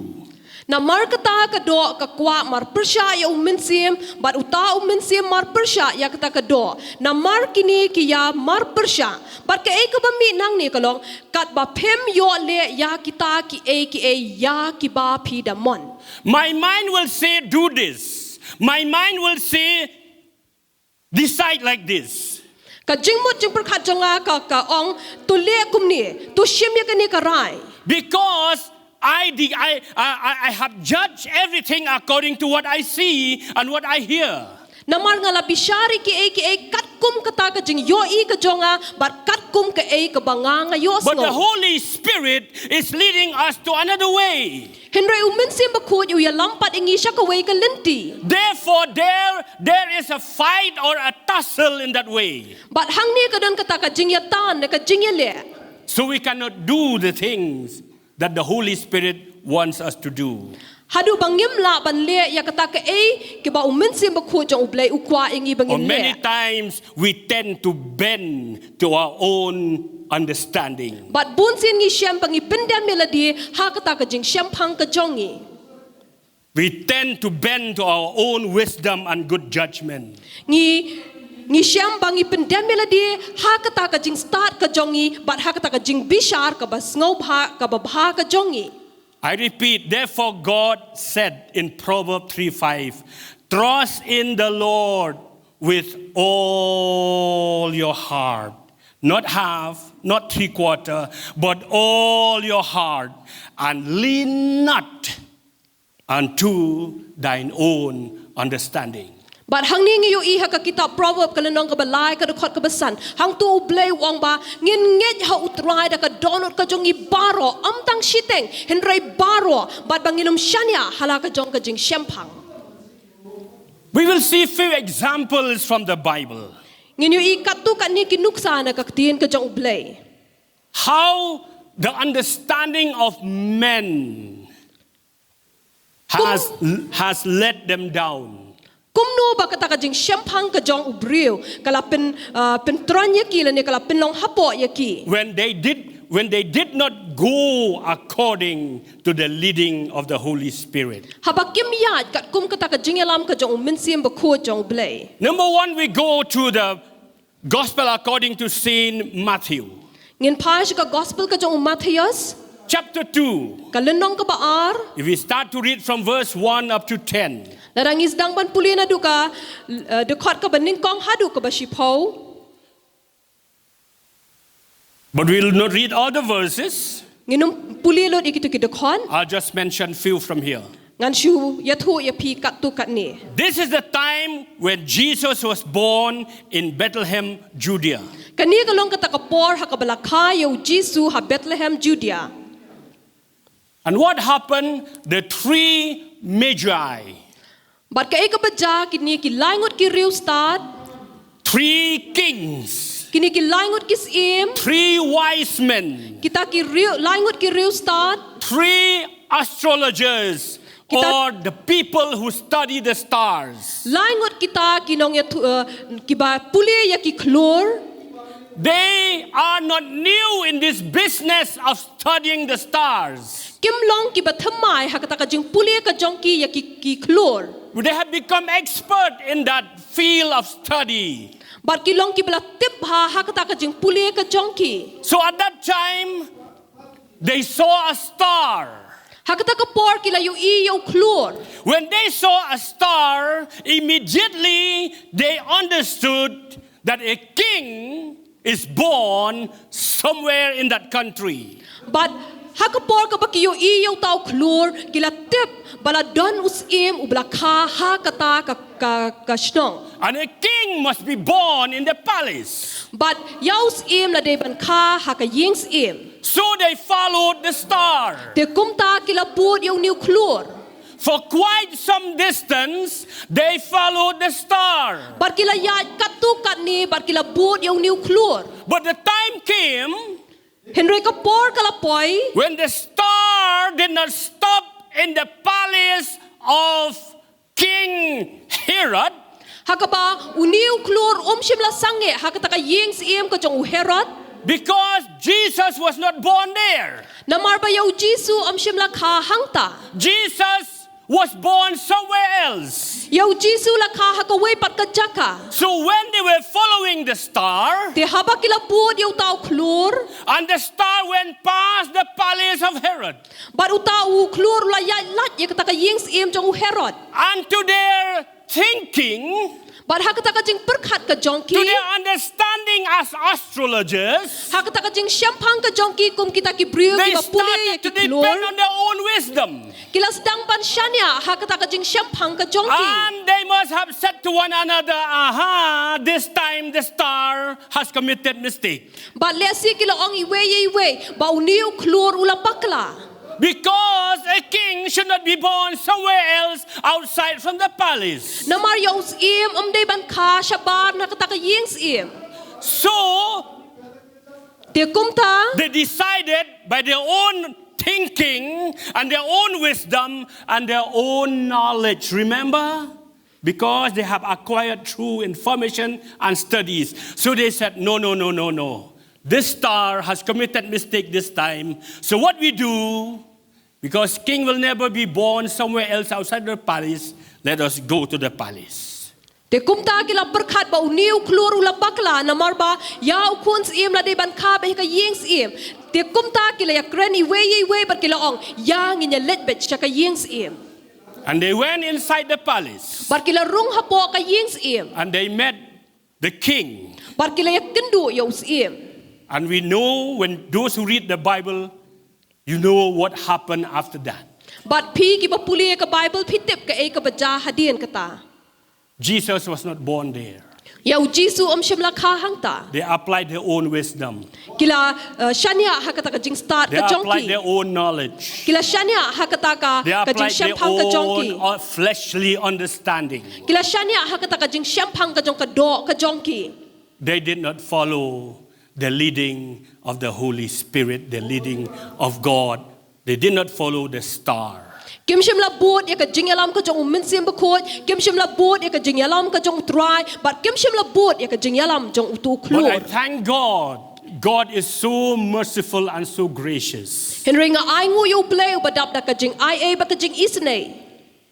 Namar kata ka doh ka kwah marpyrshah ïa u mynsiem, bad uta u mynsiem marpyrshah ïa kata ka doh. Namar kine ki ïa marpyrshah. Bad kaei kaba mih nangne ka long, katba phim ïoh leh ïa kita kiei kiei ïa kiba phi da mon. My mind will say, "Do this." My mind will say, "Decide like this." Ka jingmut jingpyrkhat jong nga ka, ka ong, "To leh kumne, to shim ïa kane ka rai." Because I, de- I, I, I- I have judged everything according to what I see and what I hear. Namar nga la bishar ïa kiei kiei katkum kata ka jingïohi ka jong nga, bad katkum kaei kaba nga, nga ïohsngew. But the Holy Spirit is leading us to another way. Hynrei u Mynsiem Bakhuid u ïalam pat ïa ngi sha kawei ka lynti. Therefore, there, there is a fight or a tussle in that way. Bad hangne ka don kata ka jingïatan ne ka jingïaleh. So we cannot do the things that the Holy Spirit wants us to do. Haduh ba ngim lah ban leh ïa kata kaei kaba u Mynsiem Bakhuid jong U Blei u kwah ïa ngi ba ngin leh. Or many times we tend to bend to our own understanding. Bad bun sien ngi shem ba ngi pyndem ïa lade ha kata ka jingshemphang ka jong ngi. We tend to bend to our own wisdom and good judgment. Ngi, ngi shem ba ngi pyndem ïa lade ha kata ka jingstad ka jong ngi, bad ha kata ka jingbishar kaba sngewbha, kaba bha ka jong ngi. I repeat, therefore God said in Proverbs three five, "Trust in the Lord with all your heart, not half, not three quarter, but all your heart, and lean not unto thine own understanding." Bad hangne ngi ïohi ha ka kitab Proverb ka lynnong kaba lai ka dkhot kaba san. Hangto U Blei u ong ba ngin ngeit ha U Trai da ka dohnud ka jong ngi baroh, ym tang shiteng, hynrei baroh, bad ba ngin ym shaniah ha la ka jong ka jingshemphang. We will see few examples from the Bible. Ngin ïohi katto katne ki nuksa na ka ktien ka jong U Blei. How the understanding of men has, has let them down. Kumno ba kata ka jingshemphang ka jong u briew ka la pyn, uh, pyntron ïa ki lane ka la pynlong hapoh ïa ki. When they did, when they did not go according to the leading of the Holy Spirit. Haba kim ïaid katkum kata ka jingïalam ka jong u Mynsiem Bakhuid jong U Blei. Number one, we go to the Gospel according to Saint Matthew. Ngin phai sha ka Gospel ka jong u Mathaios. Chapter two. Ka lynnong kaba ar. If we start to read from verse one up to ten. Lada ngi sdang ban pule naduh ka, eh, dkhot kaba nyngkong haduh kaba shiphew. But we will not read all the verses. Ngin ym pule lut ïa kito ki dkhot. I'll just mention few from here. Ngan shu ïathuh ïa phi katto katne. This is the time when Jesus was born in Bethlehem, Judea. Kane ka long kata ka por ha kaba la kha ïa u Jisu ha Bethlehem, Judea. And what happened? The three magi. Bad kaei kaba jia, kine ki lai ngut ki riewstad. Three kings. Kine ki lai ngut ki syiem. Three wise men. Kita ki riew, lai ngut ki riewstad. Three astrologers. Kita or the people who study the stars. Lai ngut kita ki nongïathuh, eh, kiba pule ïa ki khlur. They are not new in this business of studying the stars. Kim long kiba thymmai ha kata ka jingpule ka jong ki ïa ki, ki khlur. They have become expert in that field of study. Bad ki long kiba la tip bha ha kata ka jingpule ka jong ki. So at that time, they saw a star. Ha kata ka por ki la ïohi ïa u khlur. When they saw a star, immediately they understood that a king is born somewhere in that country. Bad ha ka por kaba ki ïohi ïa uta u khlur, ki la tip ba la don u syiem uba la kha ha kata ka, ka, ka shnong. And a king must be born in the palace. Bad ïa u syiem la dei ban kha ha ka ïing syiem. So they followed the star. Te kumta ki la bud ïa une u khlur. For quite some distance, they followed the star. Bad ki la ïaid katto katne, bad ki la bud ïa une u khlur. But the time came, hynrei ka por ka la poi, when the star did not stop in the palace of King Herod. Ha kaba une u khlur um shym la sangeh ha kata ka ïing syiem ka jong u Herod. Because Jesus was not born there. Namar ba ïa u Jisu um shym la kha hangta. Jesus was born somewhere else. Ïa u Jisu la kha ha kawei pat ka jaka. So when they were following the star, te haba ki la bud ïa uta u khlur, and the star went past the palace of Herod, bad uta u khlur u la ïaid lait ïa kata ka ïing syiem jong u Herod. And to their thinking, bad ha kata ka jingpyrkhat ka jong ki, to their understanding as astrologers, ha kata ka jingshemphang ka jong ki kum kita ki briew kiba pule ïa ki khlur, they started to depend on their own wisdom. Ki la sdang ban shaniah ha kata ka jingshemphang ka jong ki. And they must have said to one another, "Aha, this time the star has committed mistake." Bad lehse ki la ong iwei ïa iwei ba une u khlur u la bakla. Because a king should not be born somewhere else outside from the palace. Namar ïa u syiem um dei ban kha shabar na kata ka ïing syiem. So, te kumta, they decided by their own thinking and their own wisdom and their own knowledge. Remember? Because they have acquired through information and studies. So they said, "No, no, no, no, no. This star has committed mistake this time. So what we do, because king will never be born somewhere else outside the palace, let us go to the palace." Te kumta ki la pyrkhat ba une u khlur u la bakla namar ba ïa u khun syiem la dei ban kha bad ha ka ïing syiem. Te kumta ki la ïakren iwei ïa iwei bad ki la ong, "Ïa ngin ïa leit beit sha ka ïing syiem." And they went inside the palace. Bad ki la rung hapoh ka ïing syiem. And they met the king. Bad ki la ïakynduh ïa u syiem. And we know, when those who read the Bible, you know what happened after that. Bad phi kiba pule ïa ka Bible phi tip kaei kaba jia hadien kata. Jesus was not born there. Ïa u Jisu um shym la kha hangta. They applied their own wisdom. Ki la, uh, shaniah ha kata ka jingstad ka jong ki. They applied their own knowledge. Ki la shaniah ha kata ka, ka jingshemphang ka jong ki. They applied their own, uh, fleshly understanding. Ki la shaniah ha kata ka jingshemphang ka jong ka doh ka jong ki. They did not follow the leading of the Holy Spirit, the leading of God. They did not follow the star. Kim shym la bud ïa ka jingïalam ka jong u Mynsiem Bakhuid, kim shym la bud ïa ka jingïalam ka jong u Trai, bad kim shym la bud ïa ka jingïalam jong utu u khlur. But I thank God. God is so merciful and so gracious. Hynrei nga ainguh ïa u Blei uba dap da ka jingaiei bad ka jingisynei.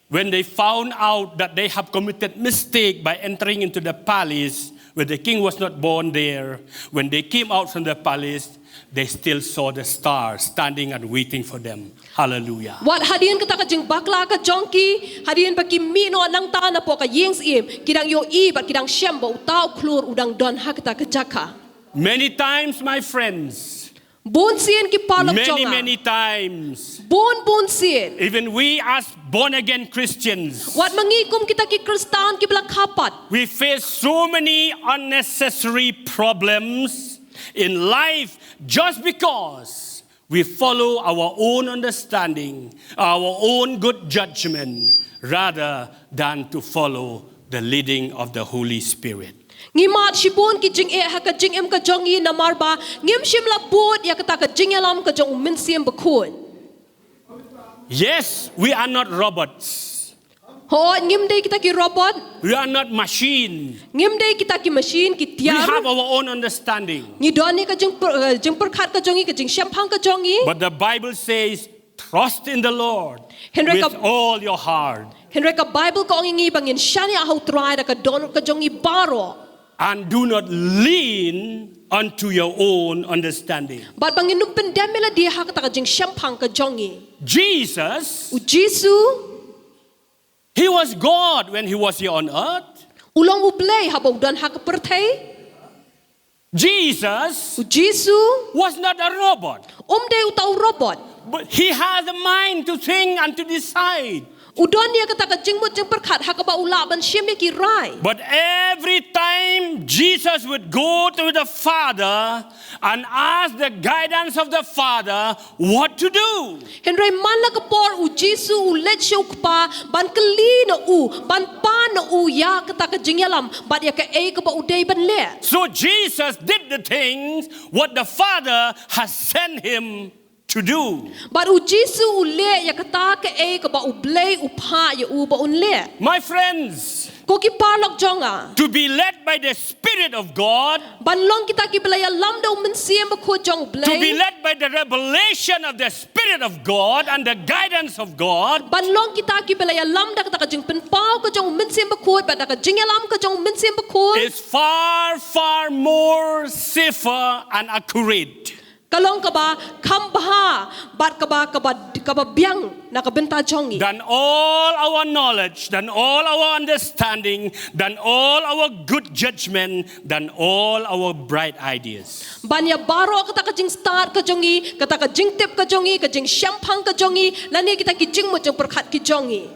When they found out that they have committed mistake by entering into the palace where the king was not born there, when they came out from the palace, they still saw the star standing and waiting for them. Hallelujah. Wat hadien kata ka jingbakla ka jong ki, hadien ba ki mih noh nangta napoh ka ïing syiem, ki dang ïohi bad ki dang shem ba uta u khlur u dang don ha kata ka jaka. Many times, my friends, Bun sien ki paralok jong nga. Many, many times. Bun bun sien. Even we as born again Christians, wat ma ngi kum kita ki Khristan kiba la kha pat, we face so many unnecessary problems in life just because we follow our own understanding, our own good judgment, rather than to follow the leading of the Holy Spirit. Ngi mad shibun ki jingeh ha ka jingim ka jong ngi namar ba ngim shym la bud ïa kata ka jingïalam ka jong u Mynsiem Bakhuid. Yes, we are not robots. Hooid, ngim dei kita ki robot. We are not machine. Ngim dei kita ki machine, ki tiar. We have our own understanding. Ngi don ïa ka jingpyr-, eh, jingpyrkhat ka jong ngi, ka jingshemphang ka jong ngi. But the Bible says, "Trust in the Lord with all your heart." Hynrei ka Bible ka ong ïa ngi ba ngin shaniah ha u Trai da ka dohnud ka jong ngi baroh. "And do not lean unto your own understanding." Bad ba ngin ym pyndem ïa lade ha kata ka jingshemphang ka jong ngi. Jesus, u Jisu, he was God when he was here on earth. U long u Blei haba u don ha ka pyrthei. Jesus, u Jisu, was not a robot. Um dei uta u robot. But he has a mind to think and to decide. U don ïa kata ka jingmut jingpyrkhat ha kaba u lah ban shim ïa ki rai. But every time Jesus would go to the Father and ask the guidance of the Father, what to do. Hynrei man la ka por u Jisu u leit sha u Kpa ban kylli na u, ban pan na u ïa kata ka jingïalam bad ïa kaei kaba u dei ban leh. So Jesus did the things what the Father has sent him to do. Bad u Jisu u leh ïa kata kaei kaba u Blei u phah ïa u ba un leh. My friends, Ko ki paralok jong nga. To be led by the Spirit of God. Ban long kita kiba la ïalam da u Mynsiem Bakhuid jong U Blei. To be led by the revelation of the Spirit of God and the guidance of God. Ban long kita kiba la ïalam da kata ka jingpynpaw ka jong u Mynsiem Bakhuid, bad da ka jingïalam ka jong u Mynsiem Bakhuid. Is far, far more safer and accurate. Ka long kaba kham bha, bad kaba, kaba, kaba biang na ka bynta jong ngi. Than all our knowledge, than all our understanding, than all our good judgment, than all our bright ideas. Ban ïa baroh kata ka jingstad ka jong ngi, kata ka jingtip ka jong ngi, ka jingshemphang ka jong ngi, lane kita ki jingmut jingpyrkhat ki jong ngi.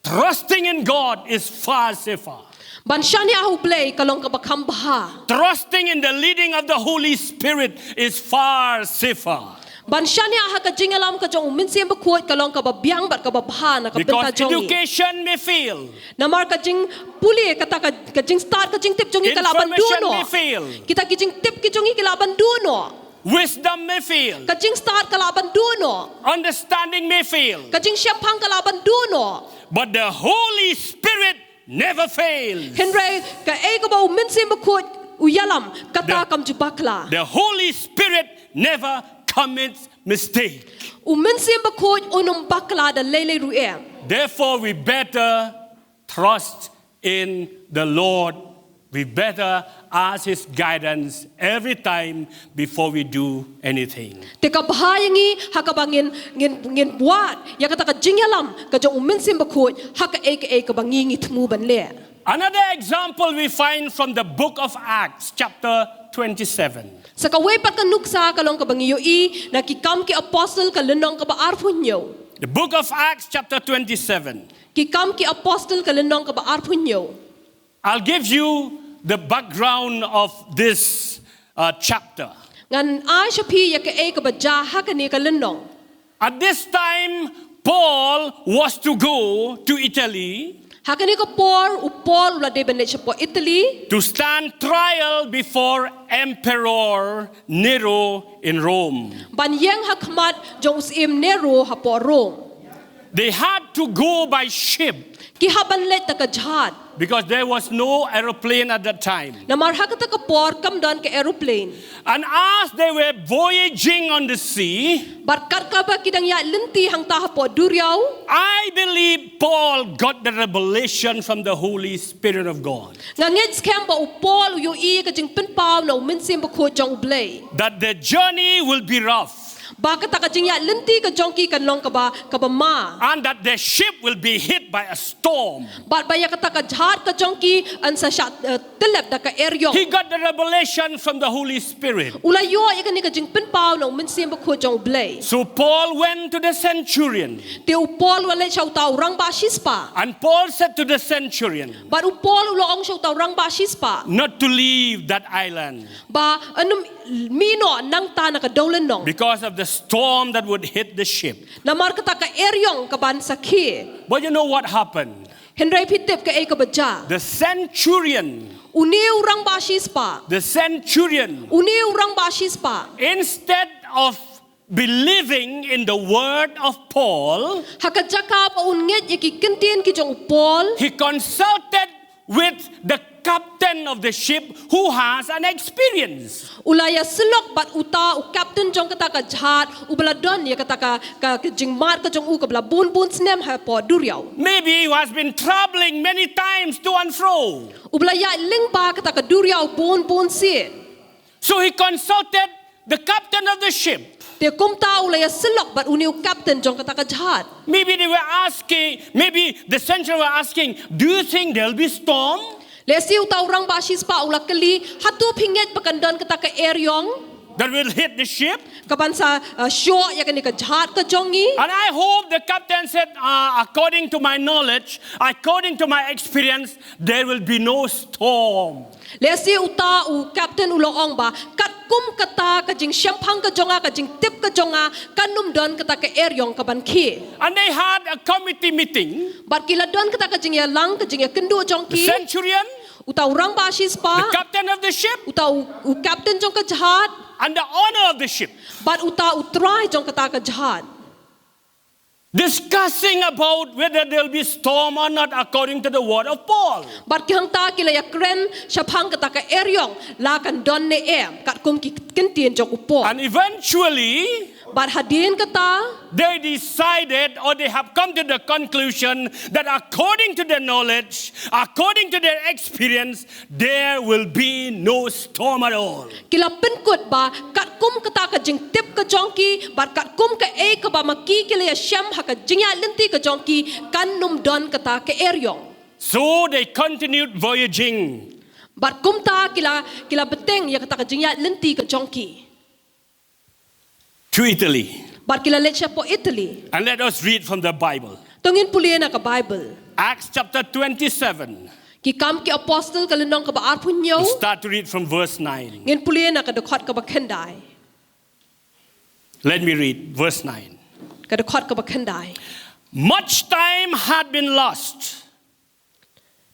Trusting in God is far safer. Ban shaniah ha U Blei ka long kaba kham bha. Trusting in the leading of the Holy Spirit is far safer. Ban shaniah ha ka jingïalam ka jong u Mynsiem Bakhuid ka long kaba biang bad kaba bha na ka bynta Because jong ngi. Education may fail. Namar ka jingpule, kata ka, ka jingstad, ka jingtip jong ngi ka lah ban duh Information noh. May fail. Kita ki jingtip ki jong ngi ki lah ban duh noh. Wisdom may fail. Ka jingstad ka lah ban duh noh. Understanding may fail. Ka jingshemphang ka lah ban duh noh. But the Holy Spirit never fails. Hynrei kaei kaba u Mynsiem Bakhuid u ïalam, kata The- kam ju bakla. The Holy Spirit never commits mistake. U Mynsiem Bakhuid un ym bakla da lei lei ruh eh. Therefore, we better trust in the Lord. We better ask His guidance every time before we do anything. Te ka bha ïa ngi ha kaba ngin, ngin, ngin wad ïa kata ka jingïalam ka jong u Mynsiem Bakhuid ha kaei kaei kaba ngi ngi thmu ban leh. Another example we find from the book of Acts, chapter twenty-seven. Sa kawei pat ka nuksa ka long kaba ngi ïohi na Ki Kam ki Apostol ka lynnong kaba arphew hynñiew. The book of Acts, chapter twenty-seven. Ki Kam ki Apostol ka lynnong kaba arphew hynñiew. I'll give you the background of this uh, chapter. Ngan ai sha phi ïa kaei kaba jia ha kane ka lynnong. At this time, Paul was to go to Italy. Ha kane ka por u Paul u la dei ban leit shapoh Italy. To stand trial before Emperor Nero in Rome. Ban ïeng ha khmat jong u syiem Nero hapoh Rome. They had to go by ship. Ki hap ban leit da ka jhat. Because there was no aeroplane at that time. Namar ha kata ka por kam don ka aeroplane. And as they were voyaging on the sea, Bad kat kaba ki dang ïaid lynti hangta hapoh duriaw. I believe Paul got the revelation from the Holy Spirit of God. Nga ngeit skhem ba u Paul u ïohi ka jingpynpaw na u Mynsiem Bakhuid jong u Blei. That the journey will be rough. Ba kata ka jingïaid lynti ka jong ki kan long kaba, kaba ma. And that the ship will be hit by a storm. Bad ba ïa kata ka jhat ka jong ki yn sa shah, eh, tyllep da ka eriong. He got the revelation from the Holy Spirit. U la ïoh ïa kane ka jingpynpaw na u Mynsiem Bakhuid jong u Blei. So Paul went to the centurion. Te u Paul u la leit sha uta u rangbah shispah. And Paul said to the centurion, Bad u Paul u la ong sha uta u rangbah shispah. Not to leave that island. Ba yn ym mih noh nangta na ka dewlynnong. Because of the storm that would hit the ship. Namar kata ka eriong kaban sa khie. But you know what happened? Hynrei phi tip kaei kaba jia. The centurion, Une u rangbah shispah. The centurion, Une u rangbah shispah. Instead of believing in the word of Paul, Ha ka jaka ba un ngeit ïa ki kyntien ki jong u Paul. He consulted with the captain of the ship who has an experience. U la ïasyllok bad uta u captain jong kata ka jhat, uba la don ïa kata ka, ka, ka jingmad ka jong u kaba la bun bun snem hapoh duriaw. Maybe he has been traveling many times to and fro. Uba la ïaid lyngba kata ka duriaw bun bun sien. So he consulted the captain of the ship. Te kumta u la ïasyllok bad une u captain jong kata ka jhat. Maybe they were asking, maybe the centurion were asking, "Do you think there'll be storm?" Lehse uta u rangbah shispah u la kylli, hato phi ngeit ba kan don kata ka eriong? That will hit the ship. Kaban sa, uh, shoh ïa kane ka jhat ka jong ngi. And I hope the captain said, uh, "According to my knowledge, according to my experience, there will be no storm." Lehse uta u captain u la ong ba, katkum kata ka jingshemphang ka jong nga, ka jingtip ka jong nga, kan ym don kata ka eriong kaban khie. And they had a committee meeting. Bad ki la don kata ka jingïalang, ka jingïakynduh jong ki. The centurion, Uta u rangbah shispah. The captain of the ship. Uta u, u captain jong ka jhat. And the owner of the ship. Bad uta u trai jong kata ka jhat. Discussing about whether there'll be storm or not according to the word of Paul. Bad ki hangta ki la ïakren shaphang kata ka eriong la kan don ne em katkum ki ktien jong u Paul. And eventually, Bad hadien kata, they decided, or they have come to the conclusion that according to their knowledge, according to their experience, there will be no storm at all. Ki la pynkut ba katkum kata ka jingtip ka jong ki bad katkum kaei kaba ma ki ki la ïa shem ha ka jingïaid lynti ka jong ki, kan ym don kata ka eriong. So they continued voyaging. Bad kumta ki la, ki la bteng ïa kata ka jingïaid lynti ka jong ki. To Italy. Bad ki la leit shapoh Italy. And let us read from the Bible. To ngin pule na ka Bible. Acts chapter twenty-seven. Ki Kam ki Apostle ka lynnong kaba arphew hynñiew. We'll start to read from verse nine. Ngin pule na ka dkhot kaba khyndai. Let me read verse nine. Ka dkhot kaba khyndai. Much time had been lost.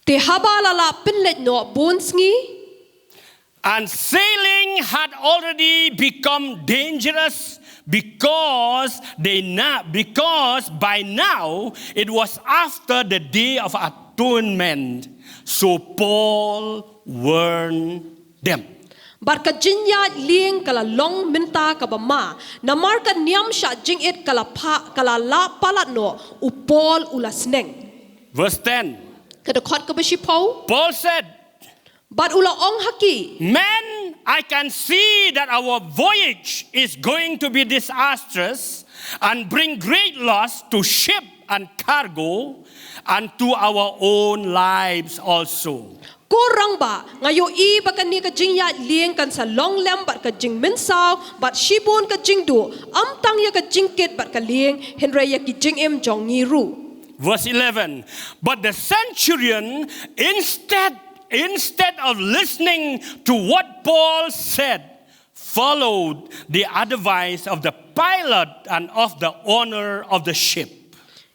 Te haba la lah pynleit noh bun sngi. And sailing had already become dangerous because they na-, because by now it was after the day of atonement. So Paul warned them. Bad ka jingïaid lieng ka la long mynta kaba ma, namar ka niam shah jingit ka la pha-, ka la lah palat noh, u Paul u la sneng. Verse ten. Ka dkhot kaba shiphew. Paul said, Bad u la ong ha ki. Men, I can see that our voyage is going to be disastrous and bring great loss to ship and cargo and to our own lives also. Ko rangbah, nga ïohi ba kane ka jingïaid lieng kan sa long lem bad ka jingmynsaw bad shibun ka jingduh, ym tang ïa ka jingkit bad ka lieng, hynrei ïa ki jingim jong ngi ruh. Verse eleven. But the centurion, instead, instead of listening to what Paul said, followed the advice of the pilot and of the owner of the ship.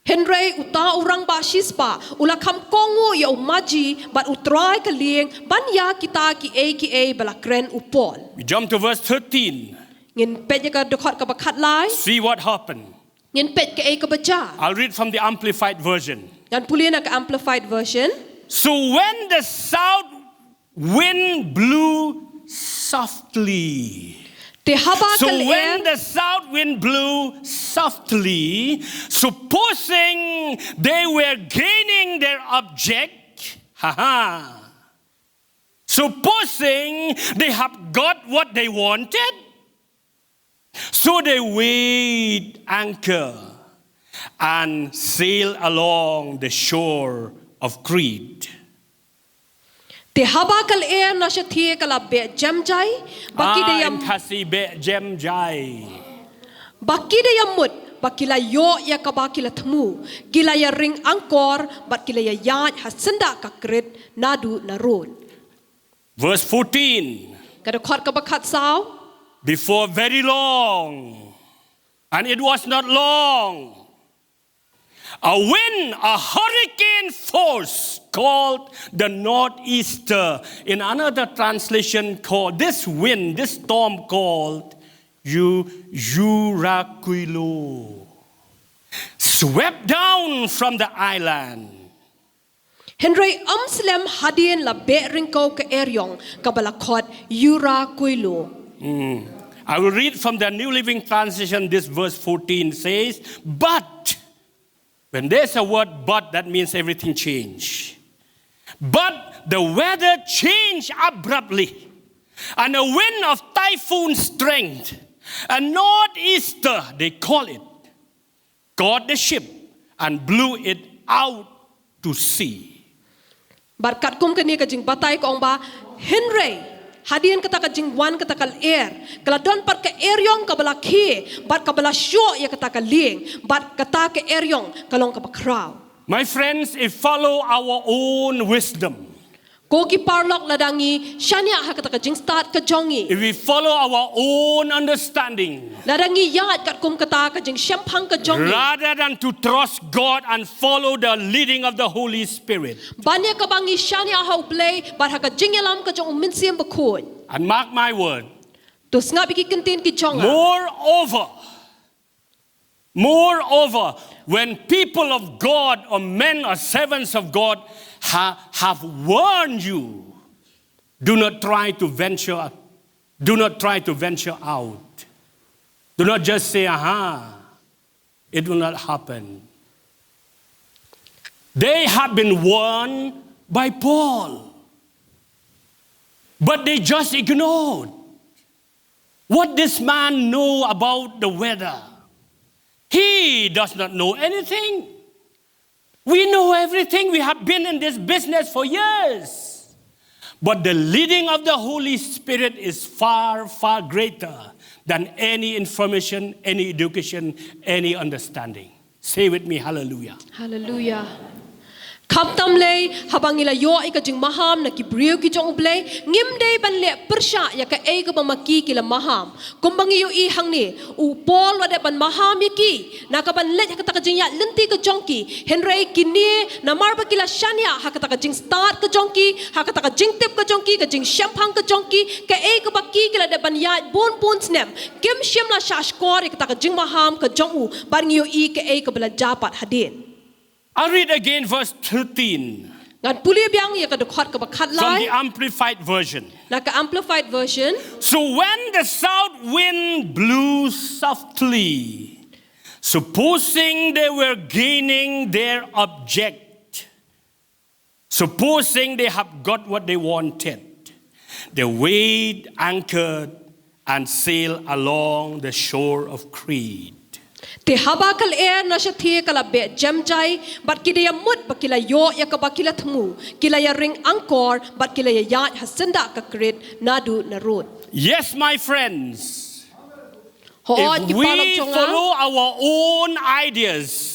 Hynrei uta u rangbah shispah u la kham kohnguh ïa u maji bad u trai ka lieng ban ïa kita kiei kiei ba la kren u Paul. We jump to verse thirteen. Ngin peit ïa ka dkhot kaba khatlai. See what happened. Ngin peit kaei kaba jia. I'll read from the Amplified Version. Ngan pule na ka Amplified Version. So when the south wind blew softly. Te haba ka lyer. So when the south wind blew softly, supposing they were gaining their object, haha, supposing they have got what they wanted, so they weighed anchor and sailed along the shore of Crete. Te haba ka lyer na shathie ka la beh jem jai, ba ki da ïam- Ah, in Khasi, beh jem jai. Ba ki da ïamut, ba ki la ïoh ïa kaba ki la thmu, ki la ïaring angkor bad ki la ïaïaid ha syndah ka Krit naduh narud. Verse fourteen. Ka dkhot kaba khatsaw. Before very long, and it was not long, a wind, a hurricane force called the northeaster. In another translation, called this wind, this storm called Eu-, Eurakwilo, swept down from the island. Hynrei ym slem hadien la beh ryngkew ka eriong kaba la khot Eurakwilo. Mm. I will read from the New Living Translation. This verse fourteen says, but, when there's a word but, that means everything changed. But the weather changed abruptly, and a wind of typhoon strength, a northeaster, they call it, caught the ship and blew it out to sea. Bad katkum kane ka jingbatai ka ong ba, hynrei hadien kata ka jingwan kata ka lyer, ka la don pat ka eriong kaba la khie bad kaba la shoh ïa kata ka lieng, bad kata ka eriong ka long kaba khraw. My friends, if follow our own wisdom, Ko ki paralok, lada ngi shaniah ha kata ka jingstad ka jong ngi, if we follow our own understanding, lada ngi ïaid katkum kata ka jingshemphang ka jong ngi, rather than to trust God and follow the leading of the Holy Spirit, ban ïa kaba ngi shaniah ha U Blei bad ha ka jingïalam ka jong U Mynsiem Bakhuid. And mark my word, to sngap ïa ki kyntien ki jong nga. Moreover, Moreover, when people of God or men or servants of God ha- have warned you, do not try to venture, do not try to venture out. Do not just say, "Aha, it will not happen." They have been warned by Paul, but they just ignored. What this man know about the weather? He does not know anything. We know everything. We have been in this business for years. But the leading of the Holy Spirit is far, far greater than any information, any education, any understanding. Say with me, hallelujah. Hallelujah. Khamtam lei, haba ngi la ïoh ïa ka jingmaham na ki briew ki jong U Blei, ngim dei ban leh pyrshah ïa kaei kaba ma ki ki la maham. Kumba ngi ïohi hangne, u Paul u la dep ban maham ïa ki na ka ban leit ha kata ka jingïaid lynti ka jong ki. Hynrei kine, namar ba ki la shaniah ha kata ka jingstad ka jong ki, ha kata ka jingtip ka jong ki, ka jingshemphang ka jong ki, kaei kaba ki ki la dep ban ïaid bun bun snem, kim shym la shahshkor ïa kata ka jingmaham ka jong u, bad ngi ïohi kaei kaba la jia pat hadien. I read again verse thirteen. Ngan pule biang ïa ka dkhot kaba khatlai. From the Amplified Version. Na ka Amplified Version. So when the south wind blew softly, supposing they were gaining their object, supposing they have got what they wanted, they weighed anchor and sail along the shore of Crete. Te haba ka lyer na shathie ka la beh jem jai, bad ki da ïamut ba ki la ïoh ïa kaba ki la thmu, ki la ïaring angkor, bad ki la ïaïaid ha syndah ka Krit naduh na Rud. Yes, my friends. Hooid, ki paralok jong nga. If we follow our own ideas,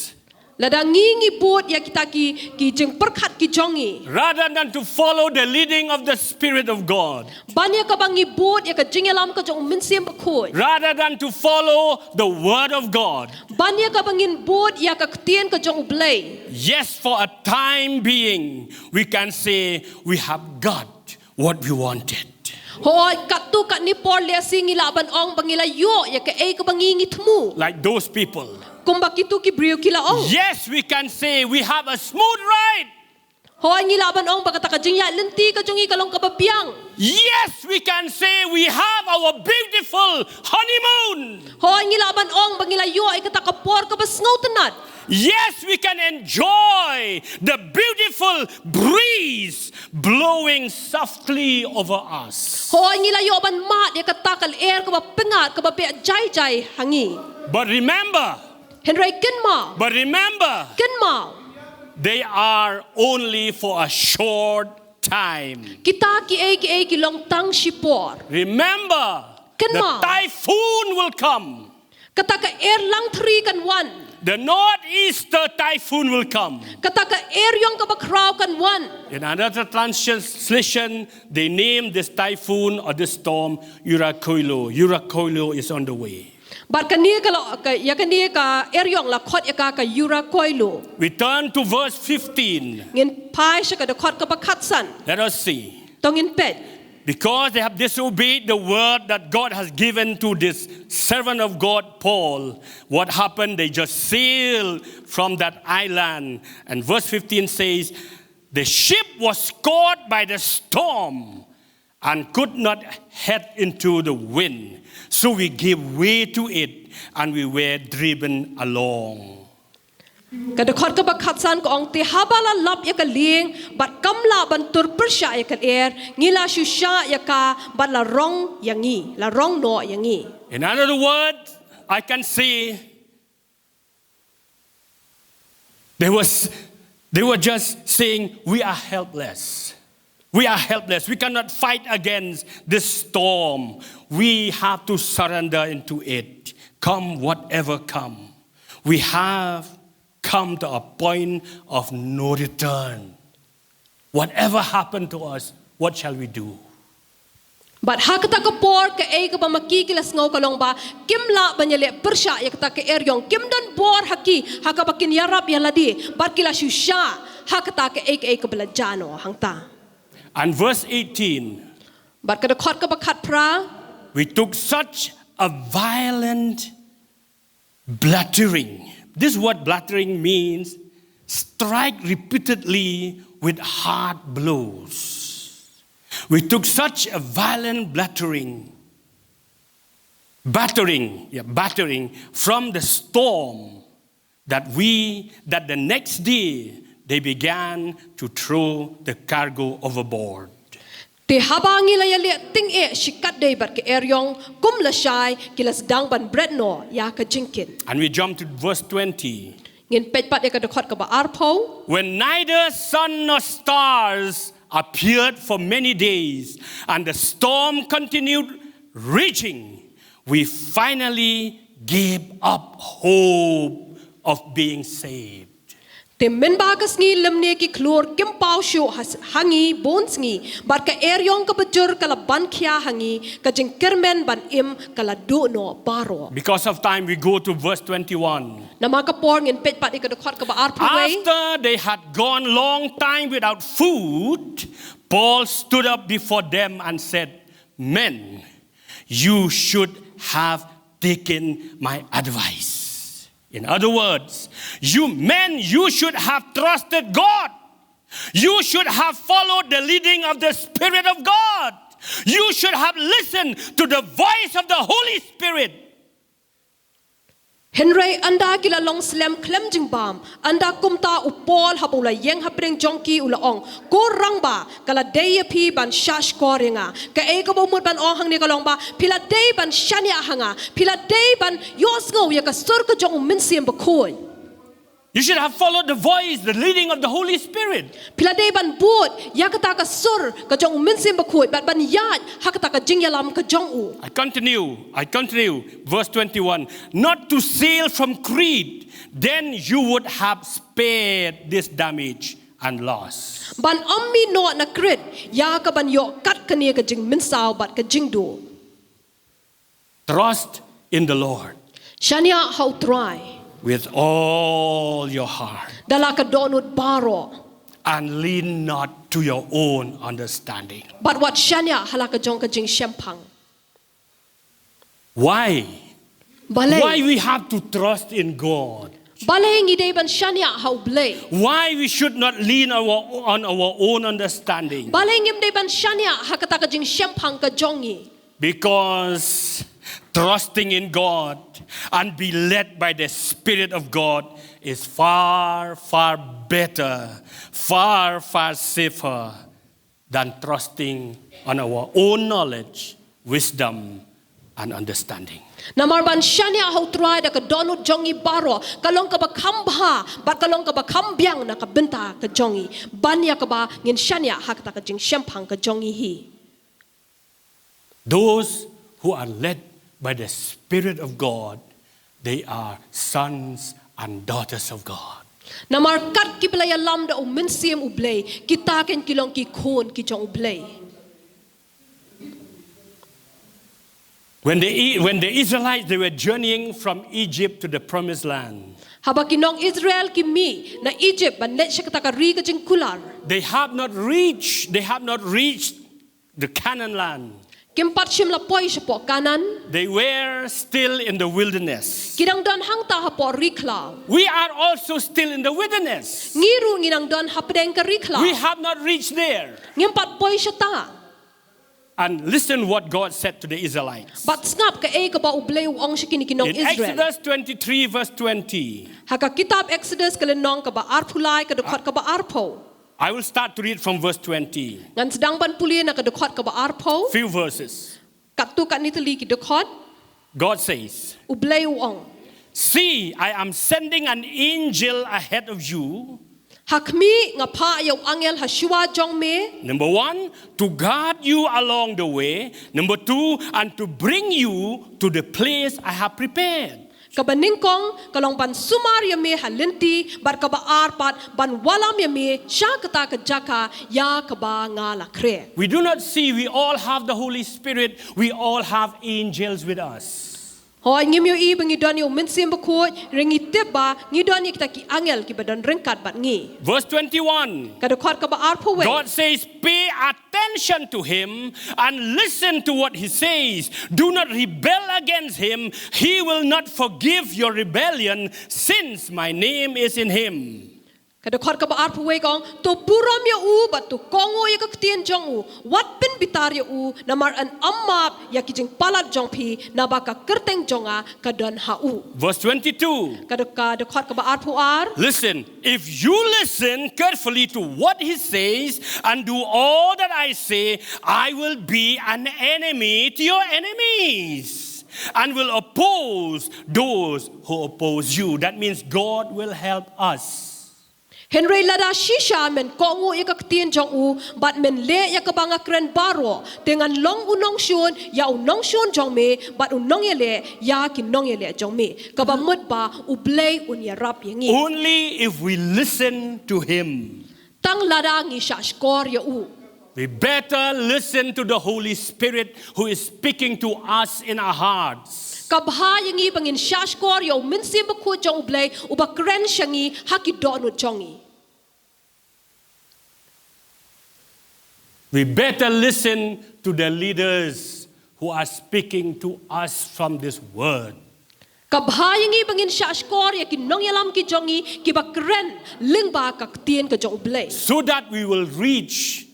lada ngi ngi bud ïa kita ki, ki jingpyrkhat ki jong ngi, rather than to follow the leading of the Spirit of God, ban ïa kaba ngi bud ïa ka jingïalam ka jong U Mynsiem Bakhuid, rather than to follow the Word of God, ban ïa kaba ngin bud ïa ka ktien ka jong U Blei, yes, for a time being, we can say we have got what we wanted. Hooid, katto katne por lehse ngi lah ban ong ba ngi la ïoh ïa kaei kaba ngi ngi thmu. Like those people. Kumba kito ki briew ki la ong. Yes, we can say we have a smooth ride. Hooid, ngi lah ban ong ba kata ka jingïaid lynti ka jong ngi ka long kaba biang. Yes, we can say we have our beautiful honeymoon. Hooid, ngi lah ban ong ba ngi la ïoh ïa kata ka por kaba sngewtynnat. Yes, we can enjoy the beautiful breeze blowing softly over us. Hooid, ngi la ïoh ban mad ïa kata ka lyer kaba pyngngad kaba beh jai jai ha ngi. But remember, hynrei kynmaw, but remember, kynmaw, they are only for a short time. Kita kiei kiei ki long tang shipor. Remember, kynmaw, the typhoon will come. Kata ka erlangthri kan wan. The northeaster typhoon will come. Kata ka eriong kaba khraw kan wan. In another translation, they name this typhoon or this storm Yurakoylo. Yurakoylo is on the way. Bad kane ka lo-, ka, ïa kane ka eriong la khot ïa ka ka Yurakoylo. We turn to verse fifteen. Ngin phai sha ka dkhot kaba khatsan. Let us see. To ngin peit. Because they have disobeyed the word that God has given to this servant of God, Paul, what happened? They just sailed from that island. And verse fifteen says, the ship was caught by the storm and could not head into the wind. So we gave way to it and we were driven along. Ka dkhot kaba khatsan ka ong, te haba la lap ïa ka lieng bad kam lah ban tur pyrshah ïa ka lyer, ngi la shu shah ïa ka bad la rong ïa ngi, la rong noh ïa ngi. In another word, I can say they was, they were just saying, we are helpless. We are helpless. We cannot fight against this storm. We have to surrender into it. Come whatever come. We have come to a point of no return. Whatever happened to us, what shall we do? Bad ha kata ka por kaei kaba ma ki ki la sngew ka long ba kim lah ban ïaleh pyrshah ïa kata ka eriong, kim don bor ha ki ha kaba kin ïarap ïa lade, bad ki la shu shah ha kata kaei kaei kaba la jia noh hangta. And verse eighteen. Bad ka dkhot kaba khatphra. We took such a violent Blattering. This word blattering means strike repeatedly with hard blows. We took such a violent blattering, battering, yeah, battering from the storm that we, that the next day they began to throw the cargo overboard. Te haba ngi la ïaleh tyngeh shikatdei bad ka eriong, kum lashai ki la sdang ban bret noh ïa ka jingkit. And we jump to verse twenty. Ngin peit pat ïa ka dkhot kaba arphew. When neither sun nor stars appeared for many days, and the storm continued raging, we finally gave up hope of being saved. Te mynba ka sngi lymne ki khlur kim paw shuh ha, ha ngi bun sngi, bad ka eriong kaba jur ka la ban khia ha ngi, ka jingkyrmen ban im ka la duh noh baroh. Because of time, we go to verse twenty-one. Namar ka por, ngin peit pat ïa ka dkhot kaba arphew wei. After they had gone long time without food, Paul stood up before them and said, "Men, you should have taken my advice." In other words, you men, you should have trusted God. You should have followed the leading of the Spirit of God. You should have listened to the voice of the Holy Spirit. Hynrei ynda ki la long slem khlem jingbam, ynda kumta u Paul haba u la ïeng hapdeng jong ki u la ong, "Ko rangbah, ka la dei ïa phi ban shahshkor ïa nga. Kaei kaba mut ban ong hangne ka long ba phi la dei ban shaniah ha nga, phi la dei ban ïohsngew ïa ka sur ka jong u Mynsiem Bakhuid." You should have followed the voice, the leading of the Holy Spirit. Phi la dei ban bud ïa kata ka sur ka jong u Mynsiem Bakhuid, bad ban ïaid ha kata ka jingïalam ka jong u. I continue, I continue. Verse twenty-one. "Not to sail from Crete, then you would have spared this damage and loss." Ban ym mih noh na Krit, ïa kaban ïoh kat kane ka jingmynsaw bad ka jingduh. Trust in the Lord. Shaniah ha u Trai. With all your heart. Da la ka dohnud baroh. And lean not to your own understanding. Bad wat shaniah ha la ka jong ka jingshemphang. Why? Balei? Why we have to trust in God? Balei ngi dei ban shaniah ha u Blei? Why we should not lean our, on our own understanding? Balei ngim dei ban shaniah ha kata ka jingshemphang ka jong ngi? Because trusting in God and be led by the Spirit of God is far, far better, far, far safer than trusting on our own knowledge, wisdom, and understanding. Namar ban shaniah ha u Trai da ka dohnud jong ngi baroh, ka long kaba kham bha, bad ka long kaba kham biang na ka bynta ka jong ngi. Ban ïa kaba ngin shaniah ha kata ka jingshemphang ka jong ngi hi. Those who are led by the Spirit of God, they are sons and daughters of God. Namar kat kiba la ïalam da u Mynsiem u Blei, kita kin ki long ki khun ki jong u Blei. When the, when the Israelites, they were journeying from Egypt to the promised land. Haba ki nong Israel ki mih na Egypt ban leit sha kata ka ri ka jingkular. They have not reached, they have not reached the Canaan land. Kim pat shym la poi shapoh Kanaan. They were still in the wilderness. Ki dang don hangta hapoh ri khlaw. We are also still in the wilderness. Ngi ruh ngi dang don hapdeng ka ri khlaw. We have not reached there. Ngim pat poi shata. And listen what God said to the Israelites. Bad sngap kaei kaba u Blei u ong sha kine ki nong Israel. In Exodus twenty-three verse twenty. Ha ka kitab Exodus ka lynnong kaba arphew lai ka dkhot kaba arphew. I will start to read from verse twenty. Ngan sdang ban pule na ka dkhot kaba arphew. Few verses. Katto katne tylli ki dkhot. God says, u Blei u ong, "See, I am sending an angel ahead of you." Ha khmih, nga phah ïa u angel ha shuwa jong me. Number one, to guard you along the way. Number two, and to bring you to the place I have prepared. Kaba nyngkong ka long ban sumar ïa me ha lynti, bad kaba ar pat ban wallam ïa me sha kata ka jaka ïa kaba nga la khreh. We do not see, we all have the Holy Spirit, we all have angels with us. Hooid, ngim ïohi ba ngi don ïa u Mynsiem Bakhuid, hynrei ngi tip ba ngi don ïa kita ki angel kiba don ryngkat bad ngi. Verse twenty-one. Ka dkhot kaba arphew wei. God says, "Pay attention to him and listen to what he says. Do not rebel against him. He will not forgive your rebellion, since my name is in him." Ka dkhot kaba arphew wei ka ong, "To burom ïa u bad to kohnguh ïa ka ktien jong u. Wat pynbitar ïa u, namar yn ym map ïa ki jingpalat jong phi, naba ka kyrteng jong nga ka don ha u." Verse twenty-two. Ka dkhot kaba arphew ar. "Listen, if you listen carefully to what he says and do all that I say, I will be an enemy to your enemies and will oppose those who oppose you." That means God will help us. "Hynrei lada shisha men kohnguh ïa ka ktien jong u, bad men leh ïa kaba nga kren baroh, te ngan long u nongshun ïa u nongshun jong me, bad u nongïaleh ïa ki nongïaleh jong me." Kaba mut ba U Blei un ïarap ïa ngi. Only if we listen to him. Tang lada ngi shahshkor ïa u. We better listen to the Holy Spirit who is speaking to us in our hearts. Ka bha ïa ngi ba ngin shahshkor ïa u Mynsiem Bakhuid jong U Blei, uba kren sha ngi ha ki dohnud jong ngi. We better listen to the leaders who are speaking to us from this word. Ka bha ïa ngi ba ngin shahshkor ïa ki nongïalam ki jong ngi kiba kren lyngba ka ktien ka jong U Blei. So that we will reach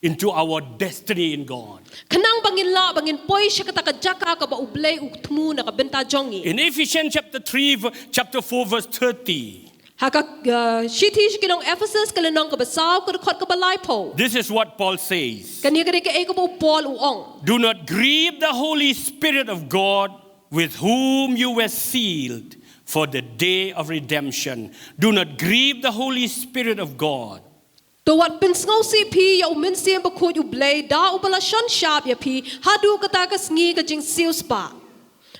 into our destiny in God. Khnang ba ngin lah, ba ngin poi sha kata ka jaka kaba U Blei u thmu na ka bynta jong ngi. In Ephesians chapter three, v-, chapter four, verse thirty. Ha ka, uh, shithi sha ki nong Ephesus ka lynnong kaba saw ka dkhot kaba laiphew. This is what Paul says. Kane ka dei kaei kaba u Paul u ong. "Do not grieve the Holy Spirit of God, with whom you were sealed for the day of redemption." Do not grieve the Holy Spirit of God. To wat pynsngewsih phi ïa u Mynsiem Bakhuid U Blei, da uba la shon shap ïa phi haduh kata ka sngi ka jingsiewspah.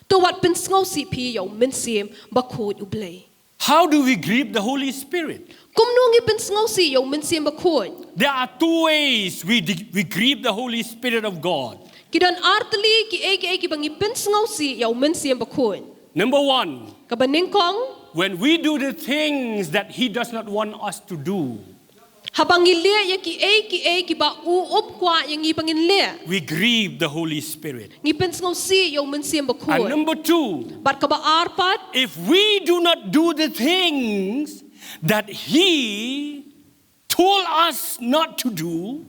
To wat pynsngewsih phi ïa u Mynsiem Bakhuid U Blei. How do we grieve the Holy Spirit? Kumno ngi pynsngewsih ïa u Mynsiem Bakhuid? There are two ways we de-, we grieve the Holy Spirit of God. Ki don artylli kiei kiei kiba ngi pynsngewsih ïa u Mynsiem Bakhuid. Number one, kaba nyngkong, when we do the things that he does not want us to do. Haba ngi leh ïa kiei kiei kiba u um kwah ïa ngi ba ngin leh, we grieve the Holy Spirit. Ngi pynsngewsih ïa u Mynsiem Bakhuid. And number two, bad kaba ar pat, if we do not do the things that he told us not to do,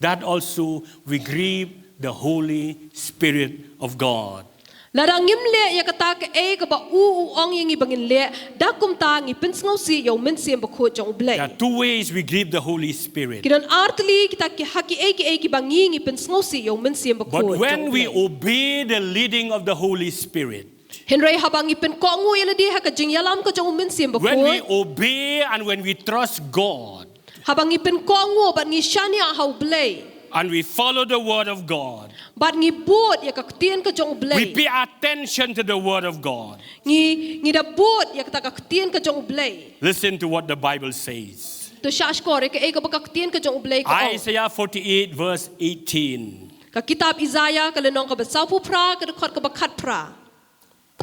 that also we grieve the Holy Spirit of God. Lada ngim leh ïa kata kaei kaba u u ong ïa ngi ba ngin leh, da kumta ngi pynsngewsih ïa u Mynsiem Bakhuid jong U Blei. There are two ways we grieve the Holy Spirit. Ki don artylli kita ki, ha kiei kiei kiba ngi ngi pynsngewsih ïa u Mynsiem Bakhuid jong U Blei. But when we obey the leading of the Holy Spirit, hynrei haba ngi pynkohnguh ïa lade ha ka jingïalam ka jong u Mynsiem Bakhuid, when we obey and when we trust God, haba ngi pynkohnguh bad ngi shaniah ha U Blei, and we follow the word of God, bad ngi bud ïa ka ktien ka jong U Blei, we pay attention to the word of God. Ngi, ngi da bud ïa kata ka ktien ka jong U Blei. Listen to what the Bible says. To shahshkor ïa kaei kaba ka ktien ka jong U Blei ka ong. Isaiah forty-eight verse eighteen. Ka kitab Isaiah ka lynnong kaba sawphew phra ka dkhot kaba khatphra.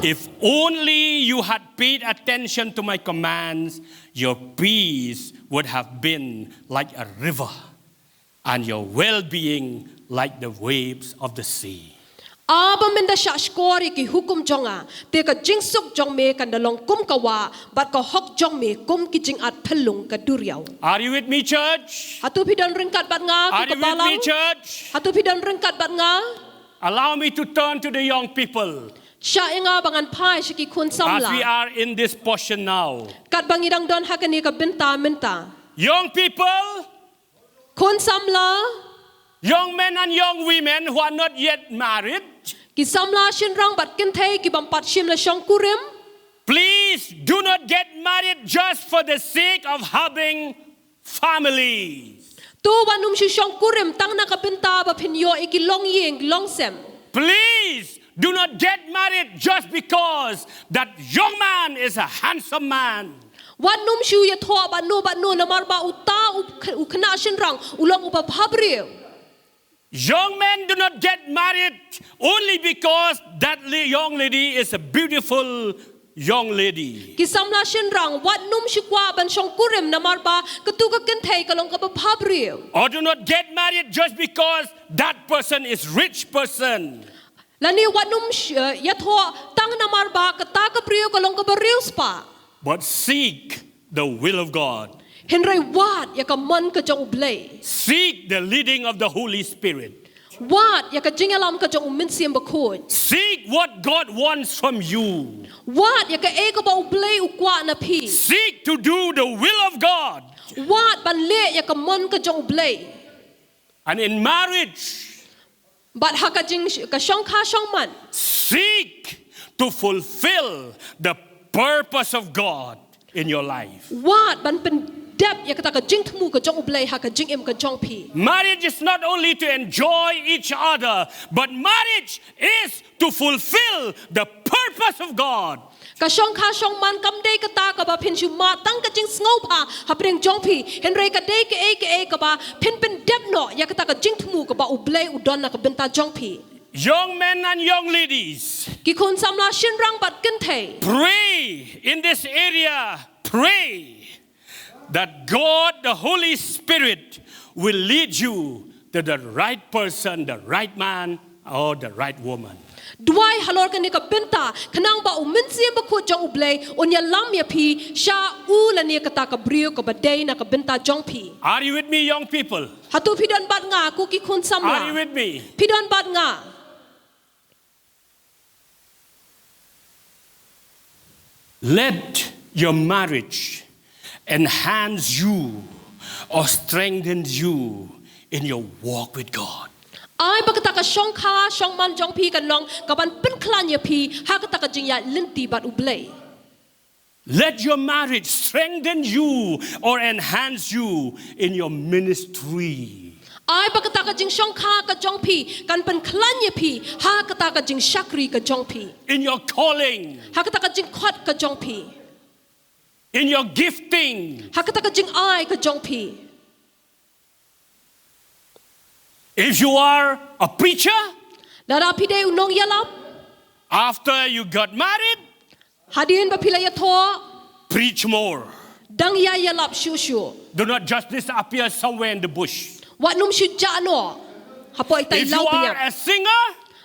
If only you had paid attention to my commands, your peace would have been like a river, and your well-being like the waves of the sea. Haba men da shahshkor ïa ki hukum jong nga, te ka jingsuk jong me kan da long kum ka wah, bad ka hok jong me kum ki jingat phyllung ka duriaw. Are you with me, church? Hato phi don ryngkat bad nga, ko ka balang? Are you with me, church? Hato phi don ryngkat bad nga? Allow me to turn to the young people. Shah ïa nga ba ngan phai sha ki khun samla. As we are in this portion now. Katba ngi dang don ha kane ka bynta mynta. Young people, khun samla, young men and young women who are not yet married, ki samla shynrang bad kynthei ki bym pat shym la shongkurim, please do not get married just for the sake of having families. To wat nym shu shongkurim tang na ka bynta ba phin ïoh ïa ki longïing longsem. Please do not get married just because that young man is a handsome man. Wat nym shu ïathoh bad no bad no namar ba uta u kh-, u khynnah shynrang u long uba bhabriew. Young men do not get married only because that la- young lady is a beautiful young lady. Ki samla shynrang wat nym shu kwah ban shongkurim namar ba katu ka kynthei ka long kaba bhabriew. Or do not get married just because that person is rich person. Lane wat nym sh- eh, ïathoh tang namar ba kata ka briew ka long kaba riewspah. But seek the will of God. Hynrei wad ïa ka mon ka jong U Blei. Seek the leading of the Holy Spirit. Wad ïa ka jingïalam ka jong U Mynsiem Bakhuid. Seek what God wants from you. Wad ïa kaei kaba U Blei u kwah na phi. Seek to do the will of God. Wad ban leh ïa ka mon ka jong U Blei. And in marriage, bad ha ka jing ka shongkha shongman, seek to fulfill the purpose of God in your life. Wad ban pyndep ïa kata ka jingthmu ka jong U Blei ha ka jingim ka jong phi. Marriage is not only to enjoy each other, but marriage is to fulfill the purpose of God. Ka shongkha shongman kam dei kata kaba phin shu mad tang ka jingsngewbha hapdeng jong phi, hynrei ka dei kaei kaei kaba phin pyndep noh ïa kata ka jingthmu kaba U Blei u don na ka bynta jong phi. Young men and young ladies, ki khun samla shynrang bad kynthei, pray in this area, pray that God, the Holy Spirit, will lead you to the right person, the right man, or the right woman. Duwai halor kane ka bynta, khnang ba U Mynsiem Bakhuid jong U Blei un ïalam ïa phi sha u lane kata ka briew kaba dei na ka bynta jong phi. Are you with me, young people? Hato phi don bad nga, ko ki khun samla? Are you with me? Phi don bad nga? Let your marriage enhance you or strengthen you in your walk with God. Ai ba kata ka shongkha shongman jong phi kan long kaban pynkhlaiñ ïa phi ha kata ka jingïaid lynti bad U Blei. Let your marriage strengthen you or enhance you in your ministry. Ai ba kata ka jingshongkha ka jong phi kan pynkhlaiñ ïa phi ha kata ka jingshakri ka jong phi. In your calling. Ha kata ka jingkhot ka jong phi. In your gifting. Ha kata ka jingai ka jong phi. If you are a preacher, lada phi dei u nongïalap, after you got married, hadien ba phi la ïathoh, preach more. Dang ïai ïalap shuh shuh. Do not just disappear somewhere in the bush. Wat nym shu jah noh hapoh itai law bniat. If you are a singer,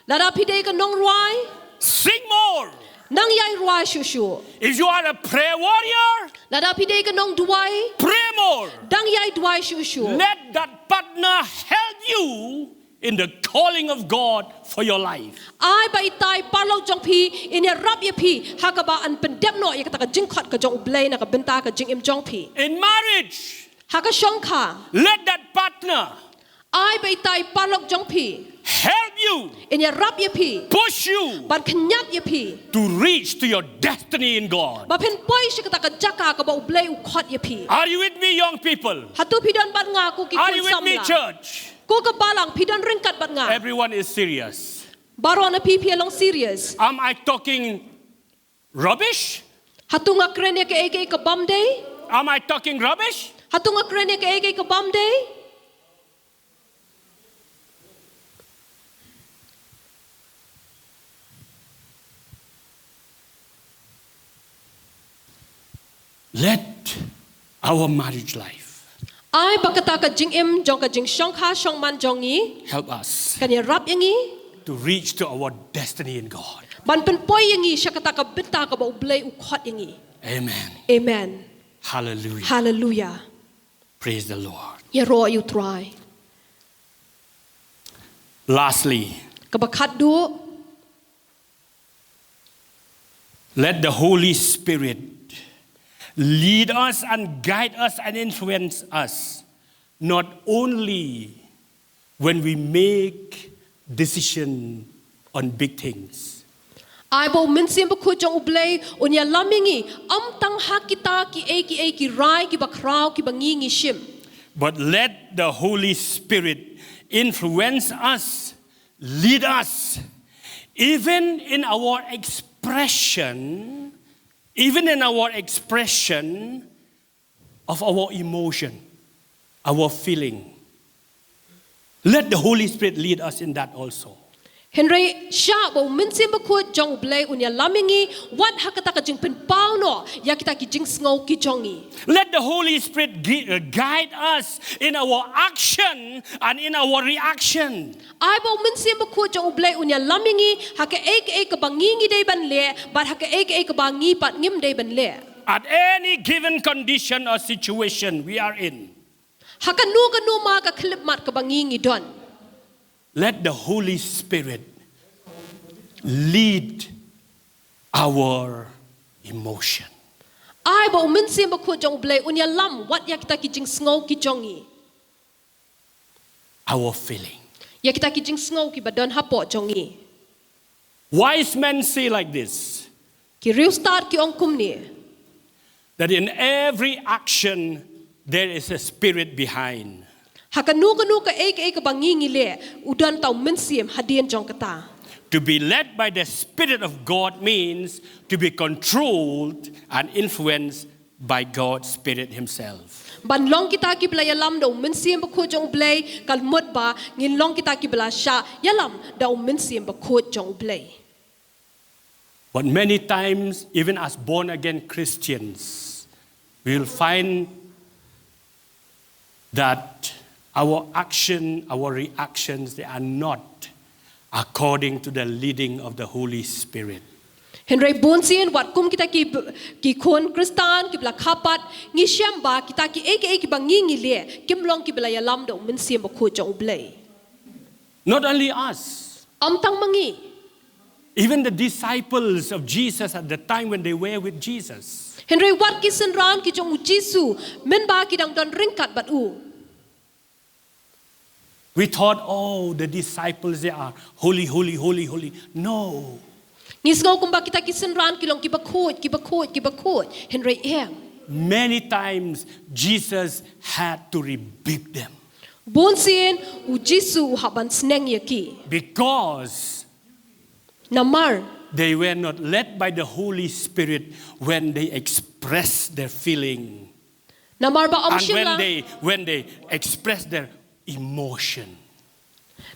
lada phi dei ka nongrwai, sing more. Dang ïai rwai shuh shuh. If you are a prayer warrior, lada phi dei ka nongduwai, pray more. Dang ïai duwai shuh shuh. Let that partner help you in the calling of God for your life. Ai ba itai paralok jong phi in ïarap ïa phi ha kaba yn pyndep noh ïa kata ka jingkhot ka jong U Blei na ka bynta ka jingim jong phi. In marriage, ha ka shongkha, let that partner, ai ba itai paralok jong phi, help you, in ïarap ïa phi, push you, ban khñiat ïa phi, to reach to your destiny in God. Ba phin poi sha kata ka jaka kaba U Blei u khot ïa phi. Are you with me, young people? Hato phi don bad nga, ko ki khun samla? Are you with me, church? Ko ka balang, phi don ryngkat bad nga? Everyone is serious. Baroh na phi phi long serious. Am I talking rubbish? Hato nga kren ïa kaei kaei ka bym dei? Am I talking rubbish? Hato nga kren ïa kaei kaei ka bym dei? Let our marriage life, ai ba kata ka jingim jong ka jingshongkha shongman jong ngi, help us, kan ïarap ïa ngi, to reach to our destiny in God. Ban pynpoi ïa ngi sha kata ka bynta kaba U Blei u khot ïa ngi. Amen. Amen. Hallelujah. Hallelujah. Praise the Lord. Ïaroh ïa U Trai. Lastly, kaba khatduh, let the Holy Spirit lead us and guide us and influence us, not only when we make decision on big things. Ai ba U Mynsiem Bakhuid jong U Blei un ïalam ïa ngi, ym tang ha kita kiei kiei ki rai kiba khraw kiba ngi ngi shim. But let the Holy Spirit influence us, lead us, even in our expression, even in our expression of our emotion, our feeling. Let the Holy Spirit lead us in that also. Hynrei shah ba u Mynsiem Bakhuid jong U Blei un ïalam ïa ngi wat ha kata ka jingpynpaw noh ïa kita ki jingsngew ki jong ngi. Let the Holy Spirit gui- uh, guide us in our action and in our reaction. Ai ba u Mynsiem Bakhuid jong U Blei un ïalam ïa ngi ha kaei kaei kaba ngi ngi dei ban leh bad ha kaei kaei kaba ngi pat ngim dei ban leh. At any given condition or situation we are in, Ha kano kano ma ka khyllipmat kaba ngi ngi don. Let the Holy Spirit lead our emotion, Ai ba u Mynsiem Bakhuid jong U Blei un ïalam wat ïa kita ki jingsngew ki jong ngi. Our feeling. Ïa kita ki jingsngew kiba don hapoh jong ngi. Wise men say like this, Ki riewstad ki ong kumne. That in every action there is a spirit behind. Ha kano kano kaei kaei kaba ngi ngi leh u don tau mynsiem hadien jong kata. To be led by the Spirit of God means to be controlled and influenced by God's Spirit Himself. Ban long kita kiba la ïalam da u Mynsiem Bakhuid jong U Blei ka mut ba ngin long kita kiba la shah ïalam da u Mynsiem Bakhuid jong U Blei. But many times, even as born again Christians, we will find that our action, our reactions, they are not according to the leading of the Holy Spirit. Hynrei bun sien wat kum kita ki, ki khun Khristan kiba la khapat ngi shem ba kita kiei kiei kiba ngi ngi leh kim long kiba la ïalam da u Mynsiem Bakhuid jong U Blei. Not only us, Ym tang ma ngi. Even the disciples of Jesus at the time when they were with Jesus. Hynrei wat ki synran ki jong u Jisu mynba ki dang don ryngkat bad u. We thought, oh, the disciples, they are holy, holy, holy, holy. No. Ngi sngew kumba kita ki synran ki long kiba khuid, kiba khuid, kiba khuid. Hynrei em. Many times Jesus had to rebuke them. Bun sien u Jisu u hap ban sneng ïa ki. Because Namar they were not led by the Holy Spirit when they express their feeling. Namar ba ym And shim when la. They when they express their emotion.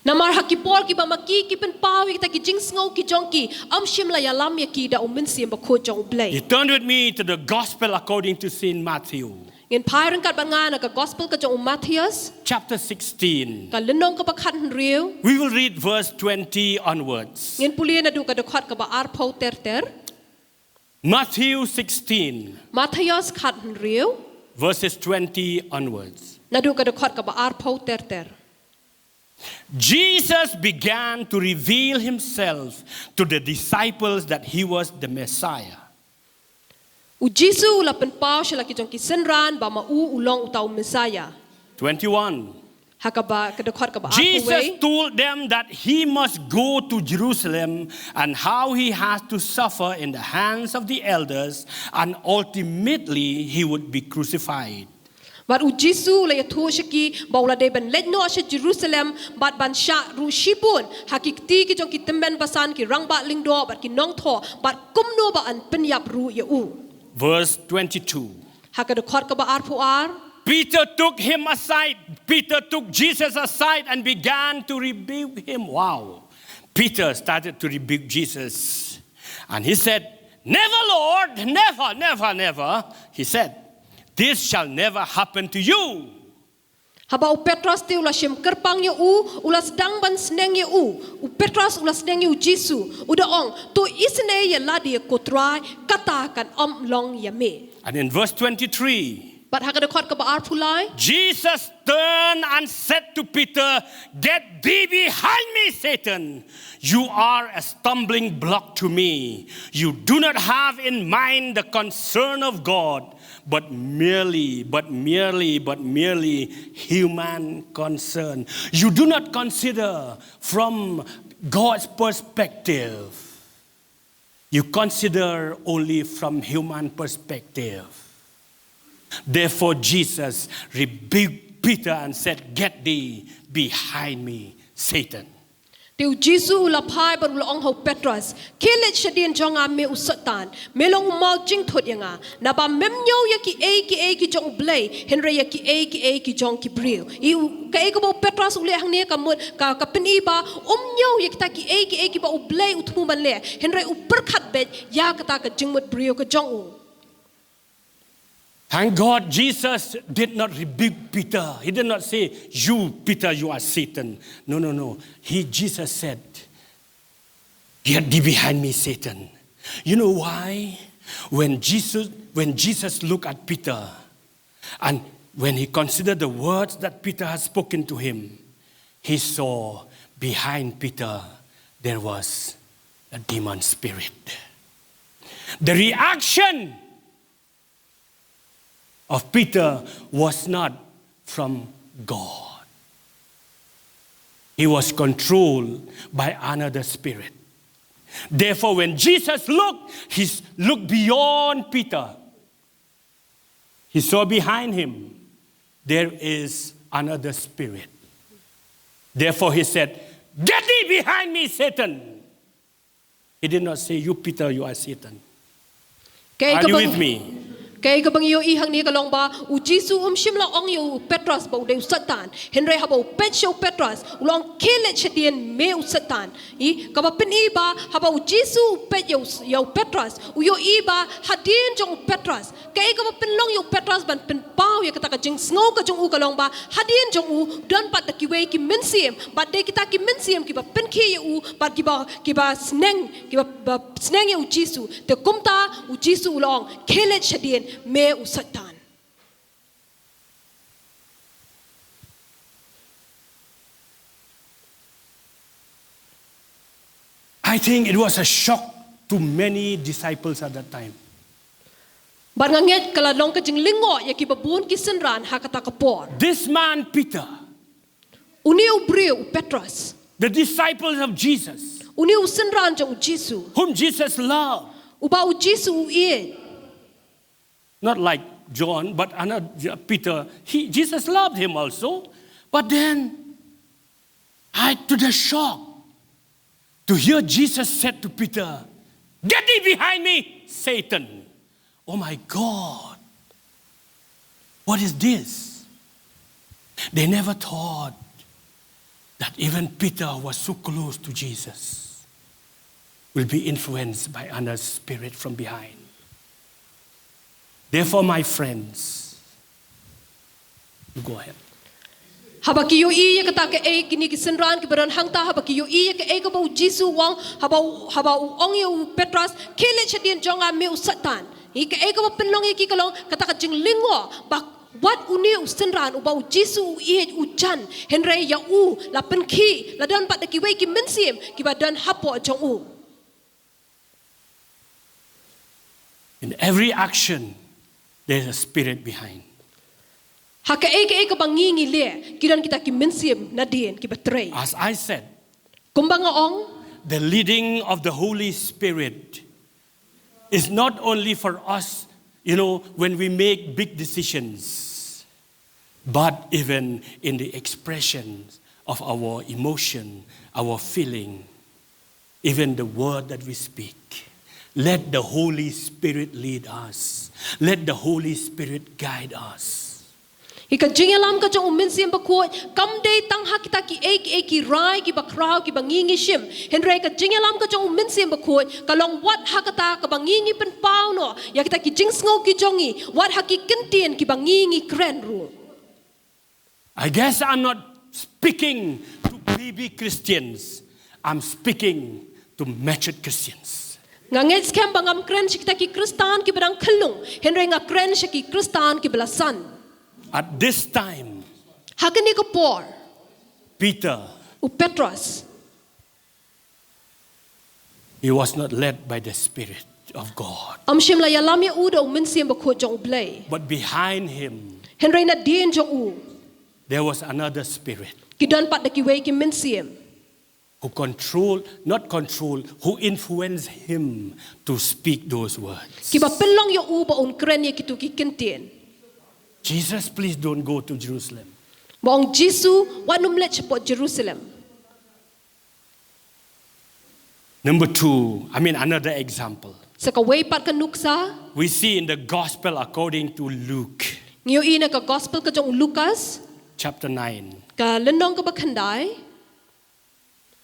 Namar ha ki por kiba ma ki ki pynpaw ïa kita ki jingsngew ki jong ki ym shim la ïalam ïa ki da u Mynsiem Bakhuid jong U Blei. You turn with me to the Gospel according to Saint Matthew, Ngin phai ryngkat bad nga na ka Gospel ka jong u Mathaios. Chapter sixteen. Ka lynnong kaba khathynriew. We will read verse twenty onwards. Ngin pule naduh ka dkhot kaba arphew ter ter. Matthew sixteen, Mathaios khathynriew. Verses twenty onwards. Naduh ka dkhot kaba arphew ter ter. Jesus began to reveal himself to the disciples that he was the Messiah. U Jisu u la pynpaw sha la ki jong ki synran ba ma u u long uta u Messiah. Twenty-one. Ha kaba ka dkhot kaba Jesus arphew. Told them that he must go to Jerusalem and how he has to suffer in the hands of the elders and ultimately he would be crucified. Bad u Jisu u la ïathuh sha ki ba u la dei ban leit noh sha Jerusalem bad ban shah ruh shibun ha ki kti ki jong ki tymmen basan, ki rangbah lyngdoh bad ki nongthoh, bad kumno ba yn pynïap ruh ïa u. Verse twenty-two. Ha ka dkhot kaba arphew ar. Peter took him aside. Peter took Jesus aside and began to rebuke him. Wow. Peter started to rebuke Jesus. And he said, "Never, Lord, never, never, never." He said, "This shall never happen to you." Haba u Petros te u la shim kyrpang ïa u, u la sdang ban sneng ïa u. U Petros u la sneng ïa u Jisu. U da ong, "To isynei ïa lade ko Trai, kata kan ym long ïa me." And in verse twenty-three, Bad ha ka dkhot kaba arphew lai. Jesus turned and said to Peter, "Get thee behind me, Satan. You are a stumbling block to me. You do not have in mind the concern of God, but merely, but merely, but merely human concern." You do not consider from God's perspective. You consider only from human perspective. Therefore, Jesus rebuked Peter and said, "Get thee behind me, Satan." Te u Jisu u la phai bad u la ong ha u Petros, "Khie leit shadien jong nga me u Soitan, me long u maw jingthut ïa nga, naba mem ñiew ïa kiei kiei ki jong U Blei, hynrei ïa kiei kiei ki jong ki briew." I u, kaei kaba u Petros u leh hangne ka mut, ka, ka pyni ba um ñiew ïa kita kiei kiei kiba U Blei u thmu ban leh, hynrei u pyrkhat beit ïa kata ka jingmut briew ka jong u. Thank God Jesus did not rebuke Peter. He did not say, "You, Peter, you are Satan." No, no, no. He, Jesus said, "Get thee behind me, Satan." You know why? When Jesus, when Jesus looked at Peter, and when he considered the words that Peter had spoken to him, he saw behind Peter there was a demon spirit. The reaction of Peter was not from God. He was controlled by another spirit. Therefore, when Jesus looked, he s- looked beyond Peter. He saw behind him, there is another spirit. Therefore, he said, "Get thee behind me, Satan." He did not say, "You, Peter, you are Satan." Kaei Are ka you bang, with me? Kaei ka bang ïohi hangne ka long ba u Jisu um shym la ong ïa u Petros ba u dei u Soitan. Hynrei haba u peit sha u Petros, u la ong, "Khie leit shadien me u Soitan." I kaba pyni ba haba u Jisu u peit ïa u, ïa u Petros, u ïohi ba hadien jong u Petros, kaei kaba pynlong ïa u Petros ban pynpaw ïa kata ka jingsngew ka jong u ka long ba hadien jong u don pat da kiwei ki mynsiem, bad dei kita ki mynsiem kiba pynkhih ïa u, bad kiba, kiba sneng, kiba, ba sneng ïa u Jisu. Te kumta u Jisu u la ong, "Khie leit shadien me u Soitan." I think it was a shock to many disciples at that time. Bad nga ngeit ka la long ka jinglyngngoh ïa kiba bun ki synran ha kata ka por. This man, Peter, Une u briew u Petros, the disciples of Jesus, une u synran jong u Jisu, whom Jesus loved, uba u Jisu u ïeit. Not like John, but another Peter. He, Jesus loved him also. But then, I, to the shock, to hear Jesus said to Peter, "Get thee behind me, Satan." Oh my God. What is this? They never thought that even Peter, who was so close to Jesus, will be influenced by another spirit from behind. Therefore, my friends, you go ahead. Haba ki ïohi ïa kata kaei, kine ki synran kiba don hangta, haba ki ïohi ïa kaei kaba u Jisu u ong, haba u, haba u ong ïa u Petros, "Khie leit shadien jong nga me u Soitan." Ïa kaei kaba pynlong ïa ki ka long kata ka jinglyngngoh ba wat une u synran uba u Jisu u ïeit u jan, hynrei ïa u la pynkhih, la don pat da kiwei ki mynsiem kiba don hapoh jong u. In every action, there's a spirit behind. Ha kaei kaei kaba ngi ngi leh, ki don kita ki mynsiem nadien kiba trei. As I said, Kumba nga ong, the leading of the Holy Spirit is not only for us, you know, when we make big decisions, but even in the expression of our emotion, our feeling, even the word that we speak. Let the Holy Spirit lead us. Let the Holy Spirit guide us. Ïa ka jingïalam ka jong u Mynsiem Bakhuid kam dei tang ha kita kiei kiei ki rai kiba khraw kiba ngi ngi shim. Hynrei ka jingïalam ka jong u Mynsiem Bakhuid ka long wat ha kata kaba ngi ngi pynpaw noh ïa kita ki jingsngew ki jong ngi, wat ha ki kyntien kiba ngi ngi kren ruh. I guess I'm not speaking to baby Christians. I'm speaking to matured Christians. Nga ngeit skhem ba ngam kren sha kita ki Khristan kiba dang khyllung, hynrei nga kren sha ki Khristan kiba la san. At this time, Ha kane ka por, Peter, u Petros, he was not led by the Spirit of God. Ym shym la ïalam ïa u da u Mynsiem Bakhuid jong U Blei. But behind him, Hynrei nadien jong u, there was another spirit ki don pat da kiwei ki mynsiem who control, not control, who influenced him to speak those words. kiba pynlong ïa u ba un kren ïa kitu ki kyntien. Jesus, please don't go to Jerusalem. Ba ong, "Jisu, wat nym leit shapoh Jerusalem." Number two, I mean, another example. Sa kawei pat ka nuksa. We see in the gospel according to Luke. Ngi ïohi na ka gospel ka jong u Lukas. Chapter nine. Ka lynnong kaba khyndai.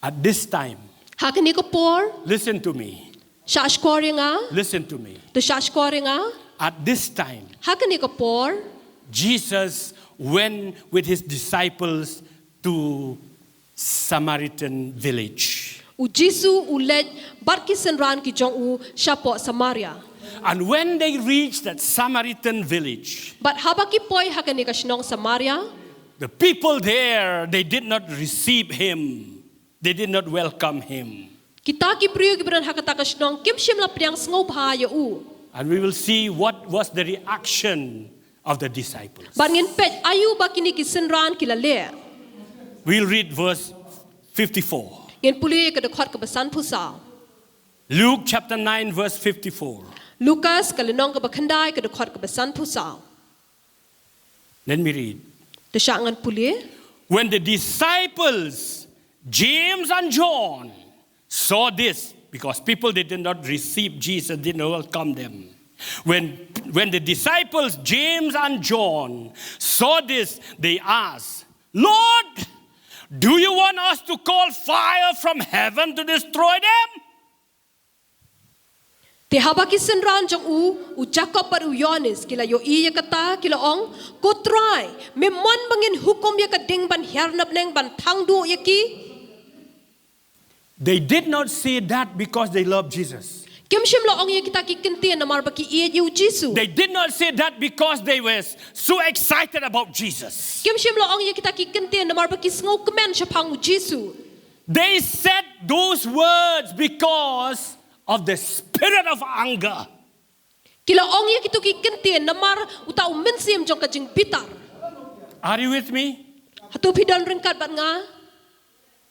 At this time. Ha kane ka por. Listen to me. Shah shkor ïa nga. Listen to me. To shah shkor ïa nga. At this time. Ha kane ka por. Jesus went with his disciples to Samaritan village. U Jisu u leit bad ki synran ki jong u shapoh Samaria. And when they reached that Samaritan village, bad haba ki poi ha kane ka shnong Samaria, the people there, they did not receive him. They did not welcome him. Kita ki briew kiba don ha kata ka shnong kim shym la pdiang sngewbha ïa u. And we will see what was the reaction of the disciples. Bad ngin peit aïu ba kine ki synran ki la leh. We'll read verse fifty-four. Ngin pule ïa ka dkhot kaba sanphew saw. Luke chapter nine, verse fifty-four. Lukas ka lynnong kaba khyndai ka dkhot kaba sanphew saw. Let me read. To shah ngan pule. When the disciples, James and John, saw this, because people, they did not receive Jesus, did not welcome them. When, when the disciples, James and John, saw this, they asked, "Lord, do you want us to call fire from heaven to destroy them?" Te haba ki synran jong u, u Jakob bad u Ïohannes, ki la ïohi ïa kata, ki la ong, "Ko Trai, me mon ba ngin hukum ïa ka ding ban hiar na bneng ban thang duh ïa ki?" They did not say that because they love Jesus. Kim shym la ong ïa kita ki kyntien namar ba ki ïeit ïa u Jisu. They did not say that because they were so excited about Jesus. Kim shym la ong ïa kita ki kyntien namar ba ki sngewkmen shaphang u Jisu. They said those words because of the spirit of anger. Ki la ong ïa kito ki kyntien namar uta u mynsiem jong ka jingbitar. Are you with me? Hato phi don ryngkat bad nga?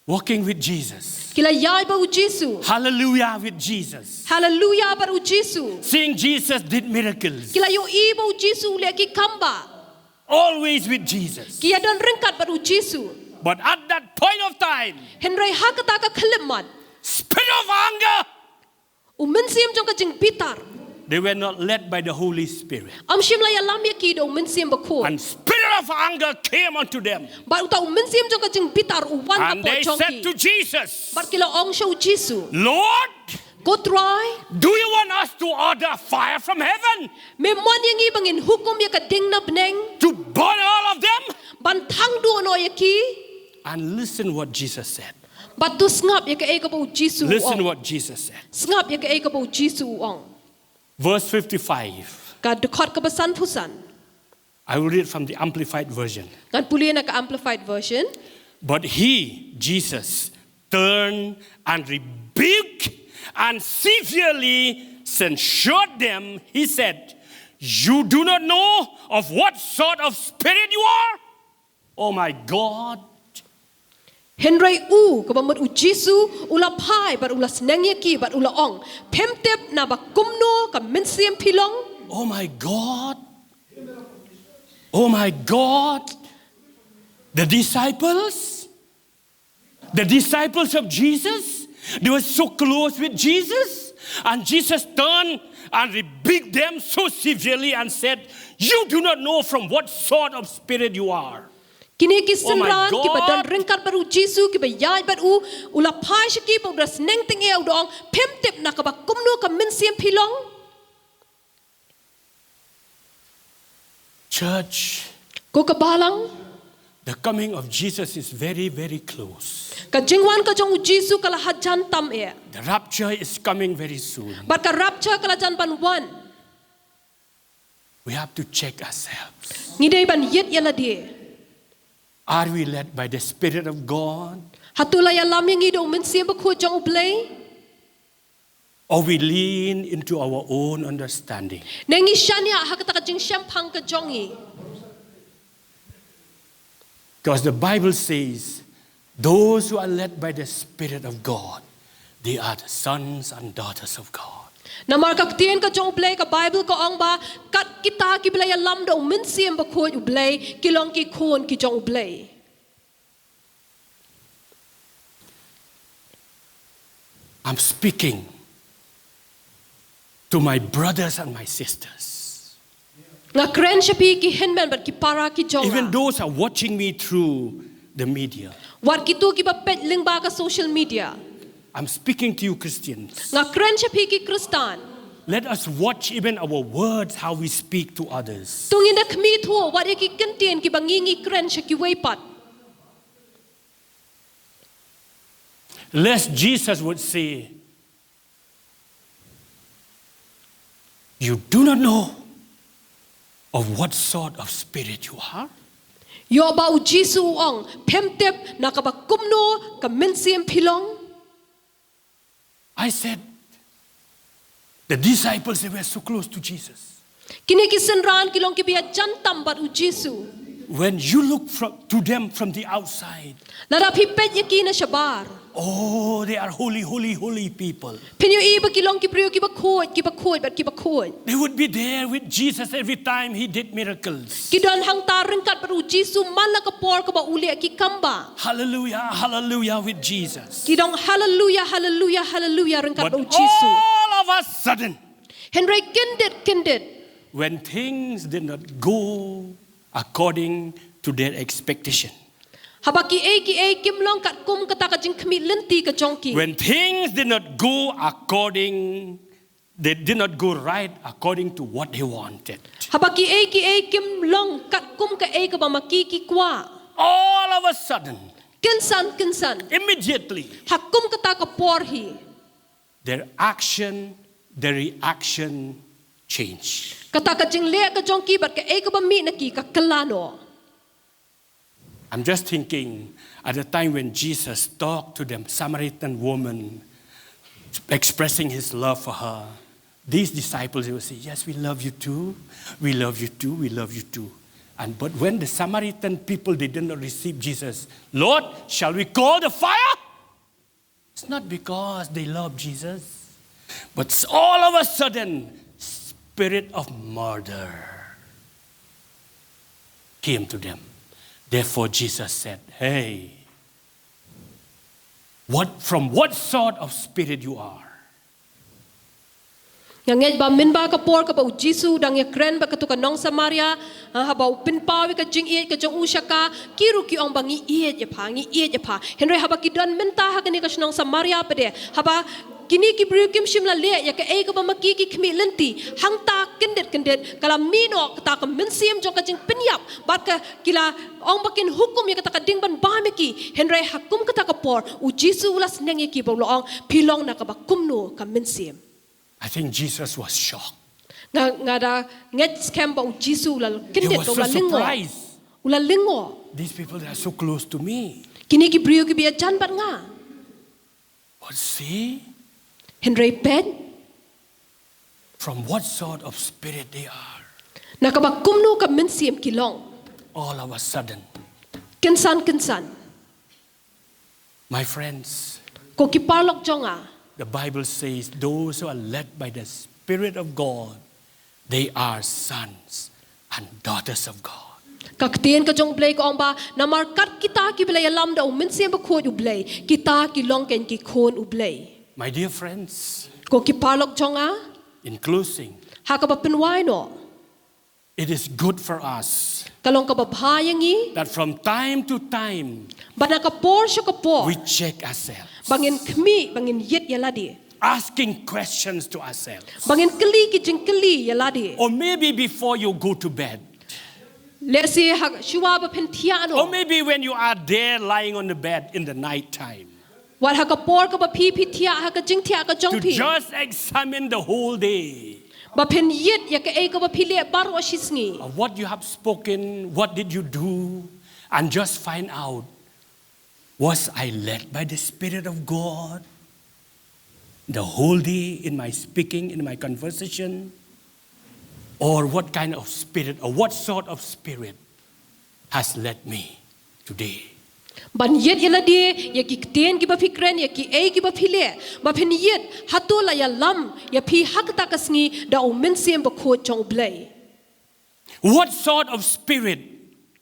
Walking with Jesus. Ki la ïaid bad u Jisu. Hallelujah with Jesus. Hallelujah bad u Jisu. Seeing Jesus did miracles. Ki la ïohi ba u Jisu u leh ki kam bah. Always with Jesus. Ki ïadon ryngkat bad u Jisu. But at that point of time, hynrei ha kata ka khyllipmat, spirit of anger, u mynsiem jong ka jingbitar, they were not led by the Holy Spirit. Ym shym la ïalam ïa ki da u Mynsiem Bakhuid. And spirit of anger came unto them. Bad uta u mynsiem jong ka jingbitar u wan hapoh jong ki. And they said to Jesus, bad ki la ong sha u Jisu, Lord, Ko Trai, do you want us to order fire from heaven? Me mon ïa ngi ba ngin hukum ïa ka ding na bneng, to burn all of them? Ban thang duh noh ïa ki. And listen what Jesus said. Bad to sngap ïa kaei kaba u Jisu u ong. Listen what Jesus said. Sngap ïa kaei kaba u Jisu u ong. Verse fifty-five. Ka dkhot kaba sanphew san. I will read from the Amplified Version. Ngan pule na ka Amplified Version. But he, Jesus, turned and rebuked and severely censured them. He said, "You do not know of what sort of spirit you are?" Oh my God. Hynrei u, kaba mut u Jisu, u la phai bad u la sneng ïa ki bad u la ong, phim tip na ba kumno ka mynsiem phi long? Oh my God. Oh my God. The disciples, the disciples of Jesus, they were so close with Jesus, and Jesus turned and rebuked them so severely and said, "You do not know from what sort of spirit you are." Kine ki synran kiba don ryngkat bad u Jisu, kiba ïaid bad u, u la phai sha ki bad u da sneng tyngeh, u da ong, phim tip na kaba kumno ka mynsiem phi long? Church, ko ka balang, the coming of Jesus is very, very close. Ka jingwan ka jong u Jisu ka la hajan tam eh. The rapture is coming very soon. Bad ka rapture ka la jan ban wan. We have to check ourselves. Ngi dei ban ïit ïa lade. Are we led by the Spirit of God? Hato la ïalam ïa ngi da u Mynsiem Bakhuid jong U Blei? Or we lean into our own understanding? Ne ngi shaniah ha kata ka jingshemphang ka jong ngi? Because the Bible says, "Those who are led by the Spirit of God, they are the sons and daughters of God." Namar ka ktien ka jong U Blei, ka Bible ka ong ba, kat kita kiba la ïalam da u Mynsiem Bakhuid U Blei, ki long ki khun ki jong U Blei. I'm speaking to my brothers and my sisters. Nga kren sha phi ki hynmen bad ki para ki jong nga. Even those are watching me through the media. Wat kito kiba peit lyngba ka social media. I'm speaking to you, Christians. Nga kren sha phi ki Khristan. Let us watch even our words, how we speak to others. To ngin da khmih thuh wat ïa ki kyntien kiba ngi ngi kren sha kiwei pat. Lest Jesus would say, "You do not know of what sort of spirit you are." Ïoh ba u Jisu u ong, phim tip na kaba kumno ka mynsiem phi long. I said, the disciples, they were so close to Jesus. Kine ki synran ki long kiba ïajan tam bad u Jisu. When you look from, to them from the outside, Lada phi peit ïa ki na shabar. "Oh, they are holy, holy, holy people." Phin ïohi ba ki long ki briew kiba khuid, kiba khuid bad kiba khuid. They would be there with Jesus every time he did miracles. Ki don hangta ryngkat bad u Jisu man la ka por kaba u leh ki kam ba. Hallelujah, hallelujah with Jesus. Ki don haleluya, haleluya, haleluya ryngkat But bad u Jisu. All of a sudden, Hynrei kyndit, kyndit. When things did not go according to their expectation, Haba ki ei ki ei kim long katkum kata ka jingkhmih lynti ka jong ki. when things did not go according, they did not go right according to what they wanted. Haba ki ei ki ei kim long katkum ka ei kaba ma ki ki kwah. All of a sudden, Kynsan, kynsan. Immediately, Ha kum kata ka por hi. Their action, their reaction change. Kata ka jingleh ka jong ki bad ka ei kaba mih na ki ka kylla noh. I'm just thinking, at the time when Jesus talked to the Samaritan woman, expressing his love for her, these disciples, they would say, "Yes, we love you too. We love you too. We love you too." And but when the Samaritan people, they did not receive Jesus, "Lord, shall we call the fire?" It's not because they love Jesus, but all of a sudden, spirit of murder came to them. Therefore, Jesus said, "Hey, what, from what sort of spirit you are?" Nga ngeit ba mynba ka por kaba u Jisu u dang ïakren bad kato ka nong Samaria, ha, haba u pynpaw ïa ka jingïeit ka jong u sha ka, ki ruh ki ong ba ngi ïeit ïa pha, ngi ïeit ïa pha. Hynrei haba ki don mynta ha kane ka shnong Samaria pat de, haba kine ki briew kim shym la leh ïa ka ei kaba ma ki ki khmih lynti, hangta kyndit kyndit ka la mih noh kata ka mynsiem jong ka jingpynïap, bad ka ki la ong ba kin hukum ïa kata ka ding ban bam ïa ki. Hynrei ha kum kata ka por u Jisu u la sneng ïa ki bad u la ong, phi long na kaba kumno ka mynsiem. I think Jesus was shocked. Nga, nga da ngeit skhem ba u Jisu u la He kyndit, was u so la lyngngoh. Surprised. U la lyngngoh. These people, they are so close to me. Kine ki briew kiba ïajan bad nga. But see, Hynrei peit, from what sort of spirit they are. Na kaba kumno ka mynsiem ki long. All of a sudden, Kynsan kynsan. My friends, Ko ki paralok jong nga. The Bible says, "Those who are led by the Spirit of God, they are sons and daughters of God." Ka ktien ka jong u Blei ka ong ba, namar kat kita kiba la ïalam da u Mynsiem Bakhuid u Blei, kita ki long kein ki khun u Blei. My dear friends, Ko ki paralok jong nga. In closing, Ha kaba pynwai noh. It is good for us Ka long kaba bha ïa ngi. That from time to time, Ba na ka por sha ka por. We check ourselves. Ba ngin khmih, ba ngin ïit ïa lade. Asking questions to ourselves. Ba ngin kylli ki jingkylli ïa lade. Or maybe before you go to bed. Lehse ha shuwa ba phin thiah noh. Or maybe when you are there lying on the bed in the night time. Wat ha ka por kaba phi phi thiah ha ka jingthiah ka jong phi. To just examine the whole day. Ba phin ïit ïa kaei kaba phi leh baroh shi sngi. Of what you have spoken, what did you do, and just find out, was I led by the Spirit of God the whole day in my speaking, in my conversation? Or what kind of spirit, or what sort of spirit has led me today? Ban ïit ïa lade ïa ki ktien kiba phi kren, ïa kiei kiba phi leh. Ba phin ïit hato la ïalam ïa phi ha kata ka sngi da u Mynsiem Bakhuid jong u Blei. What sort of spirit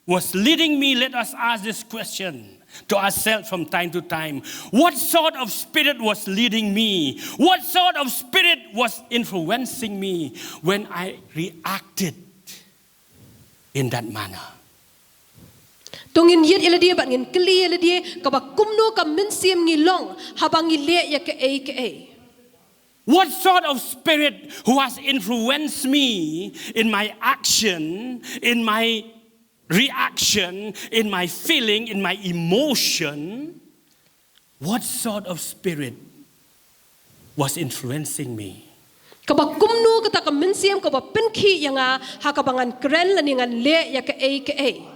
was leading me? Let us ask this question. to ourselves from time to time, what sort of spirit was leading me? What sort of spirit was influencing me when I reacted in that manner? To ngin ïit ïa lade bad ngin kylli ïa lade, kaba kumno ka mynsiem ngi long haba ngi leh ïa kaei kaei. What sort of spirit who has influenced me in my action, in my reaction, in my feeling, in my emotion? What sort of spirit was influencing me? Kaba kumno kata ka mynsiem kaba pynkhih ïa nga ha kaba ngan kren lane ngan leh ïa kaei kaei.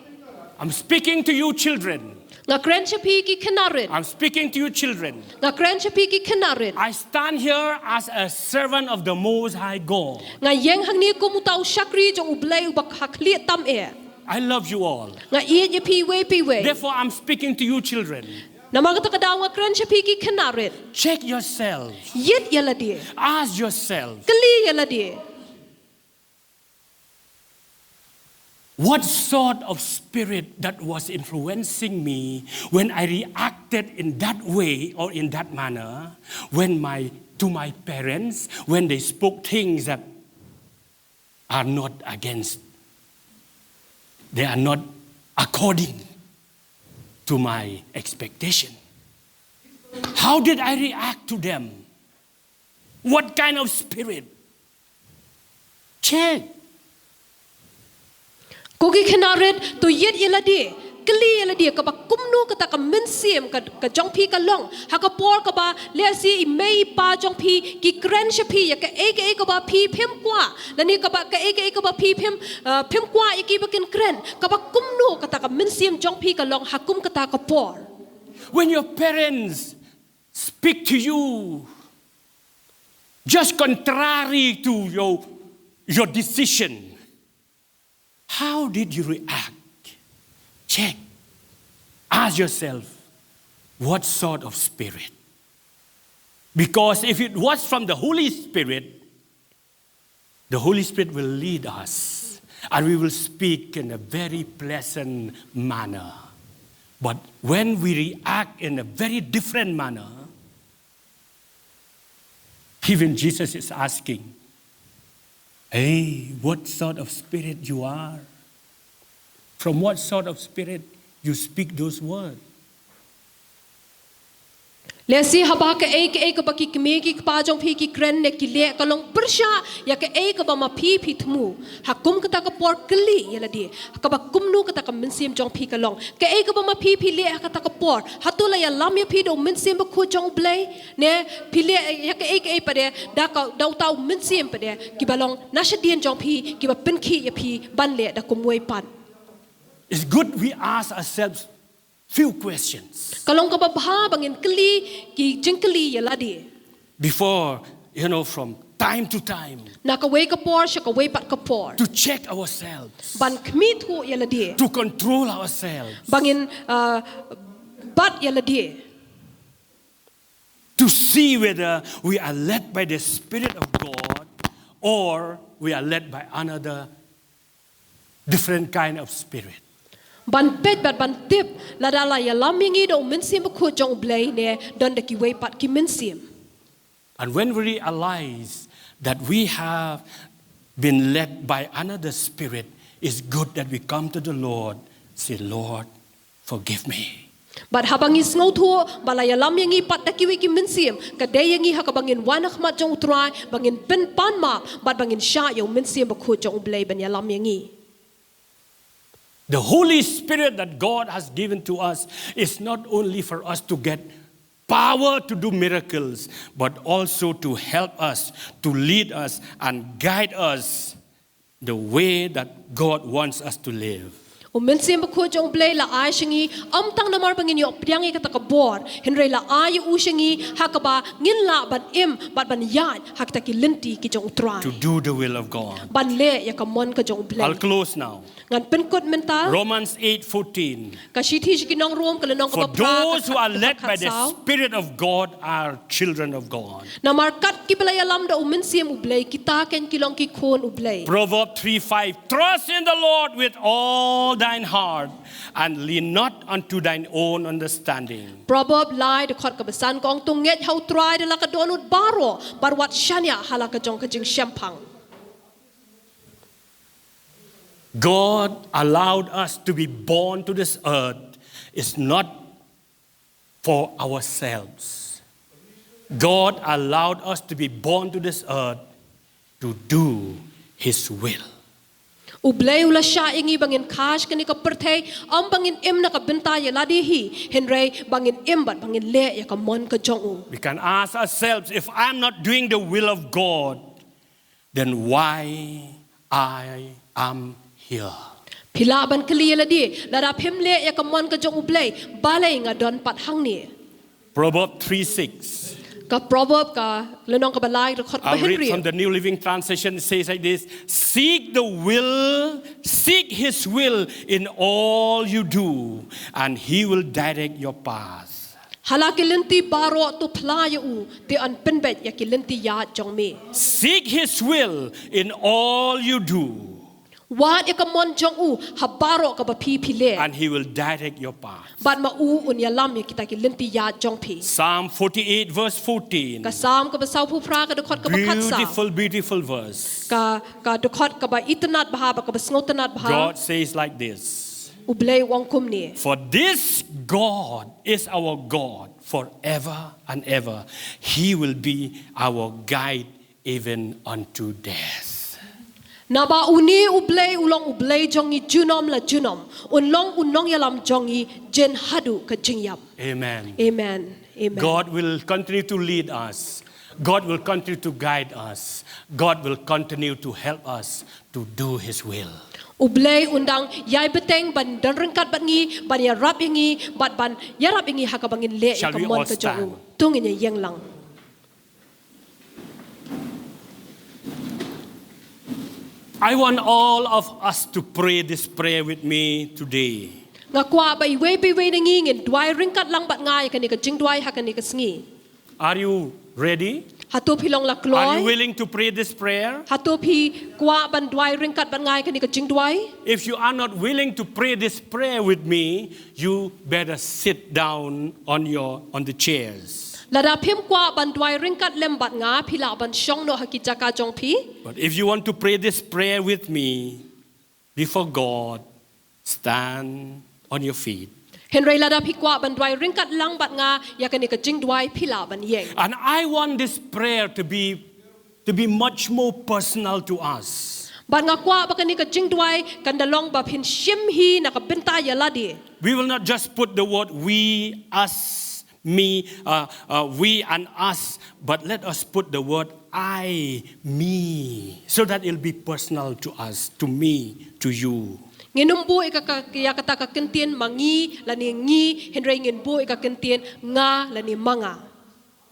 I'm speaking to you, children. Nga kren sha phi ki khynnah rit. I'm speaking to you, children. Nga kren sha phi ki khynnah rit. I stand here as a servant of the Most High God. Nga ïeng hangne kum uta u shakri jong U Blei uba ha khlieh tam eh. I love you all. Nga ïeit ïa phi iwei pa iwei. Therefore, I'm speaking to you, children. Namar kata ka daw nga kren sha phi ki khynnah rit. Check yourself. Ïit ïa lade. Ask yourself, Kylli ïa lade. What sort of spirit that was influencing me when I reacted in that way or in that manner when my to my parents, when they spoke things that are not against, they are not according to my expectation? How did I react to them? What kind of spirit? Check. Ko ki khynnah rit, to ïit ïa lade, kylli ïa lade, kaba kumno kata ka mynsiem ka, ka jong phi ka long ha ka por kaba lehse i mei i pa jong phi ki kren sha phi ïa kaei kaei kaba phi phim kwah, lane kaba kaei kaei kaba phi phim, uh, phim kwah ïa ki ba kin kren, kaba kumno kata ka mynsiem jong phi ka long ha kum kata ka por. When your parents speak to you just contrary to your, your decision, how did you react? Check. Ask yourself, what sort of spirit? Because if it was from the Holy Spirit, the Holy Spirit will lead us and we will speak in a very pleasant manner. But when we react in a very different manner, even Jesus is asking, "Hey, what sort of spirit you are? From what sort of spirit you speak those words?" Lehse haba kaei kaei kaba ki kmie ki kpa jong phi ki kren ne ki leh ka long pyrshah ïa kaei kaba ma phi phi thmu. Ha kum kata ka por kylli ïa lade, kaba kumno kata ka mynsiem jong phi ka long. Kaei kaba ma phi phi leh ha kata ka por, hato la ïalam ïa phi da u Mynsiem Bakhuid jong U Blei? Ne phi leh ïa kaei kaei pat de da ka, da uta u mynsiem pat de, kiba long na shadien jong phi, kiba pynkhih ïa phi ban leh da kumwei pat. It's good we ask ourselves few questions. Ka long kaba bha ba ngin kylli ki jingkylli ïa lade. Before, you know, from time to time, Na kawei ka por sha kawei pat ka por. To check ourselves. Ban khmih thuh ïa lade. To control ourselves. Ba ngin, uh, bat ïa lade. To see whether we are led by the Spirit of God or we are led by another different kind of spirit. Ban peit bad ban tip lada la ïalam ïa ngi da u Mynsiem Bakhuid jong U Blei ne don da kiwei pat ki mynsiem. And when we realize that we have been led by another spirit, it's good that we come to the Lord, say, "Lord, forgive me." Bad haba ngi sngewthuh ba la ïalam ïa ngi pat da kiwei ki mynsiem, ka dei ïa ngi ha kaba ngin wan ha khmat jong U Trai, ba ngin pynpan map bad ba ngin shah ïa u Mynsiem Bakhuid jong U Blei ban ïalam ïa ngi. The Holy Spirit that God has given to us is not only for us to get power to do miracles, but also to help us, to lead us, and guide us the way that God wants us to live. U Mynsiem Bakhuid jong U Blei la ai sha ngi ym tang namar ba ngin ïoh pdiang ïa kata ka bor, hynrei la ai ïa u sha ngi ha kaba ngin lah ban im bad ban ïaid ha kita ki lynti ki jong U Trai. To do the will of God. Ban leh ïa ka mon ka jong U Blei. I'll close now. Ngan pynkut mynta. Romans eight fourteen. Ka shithi sha ki nong Rom ka lynnong For kaba phra, those who are led by the khatsaw. Spirit of God are children of God. Namar kat kiba la ïalam da u Mynsiem U Blei, kita ken ki long ki khun U Blei. Proverb three five. Trust in the Lord with all thine heart, and lean not unto thine own understanding. Proverb lai dkhot kaba san ka ong, to ngeit ha U Trai da la ka dohnud baroh, bad wat shaniah ha la ka jong ka jingshemphang. God allowed us to be born to this earth is not for ourselves. God allowed us to be born to this earth to do His will. U Blei u la shah ïa ngi ba ngin kha sha kane ka pyrthei, ym ba ngin im na ka bynta ïa lade hi, hynrei ba ngin im bad ba ngin leh ïa ka mon ka jong u. We can ask ourselves, if I'm not doing the will of God, then why I am here? Phi lah ban kylli ïa lade, lada phim leh ïa ka mon ka jong U Blei, balei nga don pat hangne? Proverb three six. Ka Proverb ka lynnong kaba lai dkhot kaba hynriew. I'll read from the New Living Translation. It says like this, seek the will, seek His will in all you do, and He will direct your path. Ha la ki lynti baroh to phla ïa u, te yn pynbeit ïa ki lynti ïaid jong me. Seek His will in all you do. Wad ïa ka mon jong u ha baroh kaba phi phi leh. And He will direct your path. Bad ma u un ïalam ïa kita ki lynti ïaid jong phi. Psalm forty-eight, verse fourteen. Ka Salm kaba sawphew phra ka dkhot kaba khatsaw. Beautiful, beautiful verse. Ka, ka dkhot kaba itynnad bha bad kaba sngewtynnad bha. God says like this. U Blei u ong kumne. For this God is our God forever and ever. He will be our guide even unto death. Naba une U Blei u long U Blei jong ngi junom la junom. Un long u nongïalam jong ngi jin haduh ka jingïap. Amen. Amen. Amen. God will continue to lead us. God will continue to guide us. God will continue to help us to do His will. U Blei un dang ïai bteng ban don ryngkat bad ngi, ban ïarap ïa ngi, bad ban ïarap ïa ngi ha kaba ngin leh ïa ka mon ka jong u. Shall we all stand? To ngin ïeng lang. I want all of us to pray this prayer with me today. Nga kwah ba iwei pa iwei na ngi ngin duwai ryngkat lang bad nga ïa kane ka jingduwai ha kane ka sngi. Are you ready? Hato phi long la kloi? Are you willing to pray this prayer? Hato phi kwah ban duwai ryngkat bad nga ïa kane ka jingduwai? If you are not willing to pray this prayer with me, you better sit down on your, on the chairs. Lada phim kwah ban duwai ryngkat lem bad nga, phi lah ban shong noh ha ki jaka jong phi. But if you want to pray this prayer with me before God, stand on your feet. Hynrei lada phi kwah ban duwai ryngkat lang bad nga ïa kane ka jingduwai, phi lah ban ïeng. And I want this prayer to be, to be much more personal to us. Bad nga kwah ba kane ka jingduwai kan da long ba phin shim hi na ka bynta ïa lade. We will not just put the word we, us, me, uh, uh, we and us, but let us put the word I, me, so that it'll be personal to us, to me, to you. Ngin ym buh ïa ka, ka, ïa kata ka kyntien ma ngi lane ngi, hynrei ngin buh ïa ka kyntien nga lane ma nga.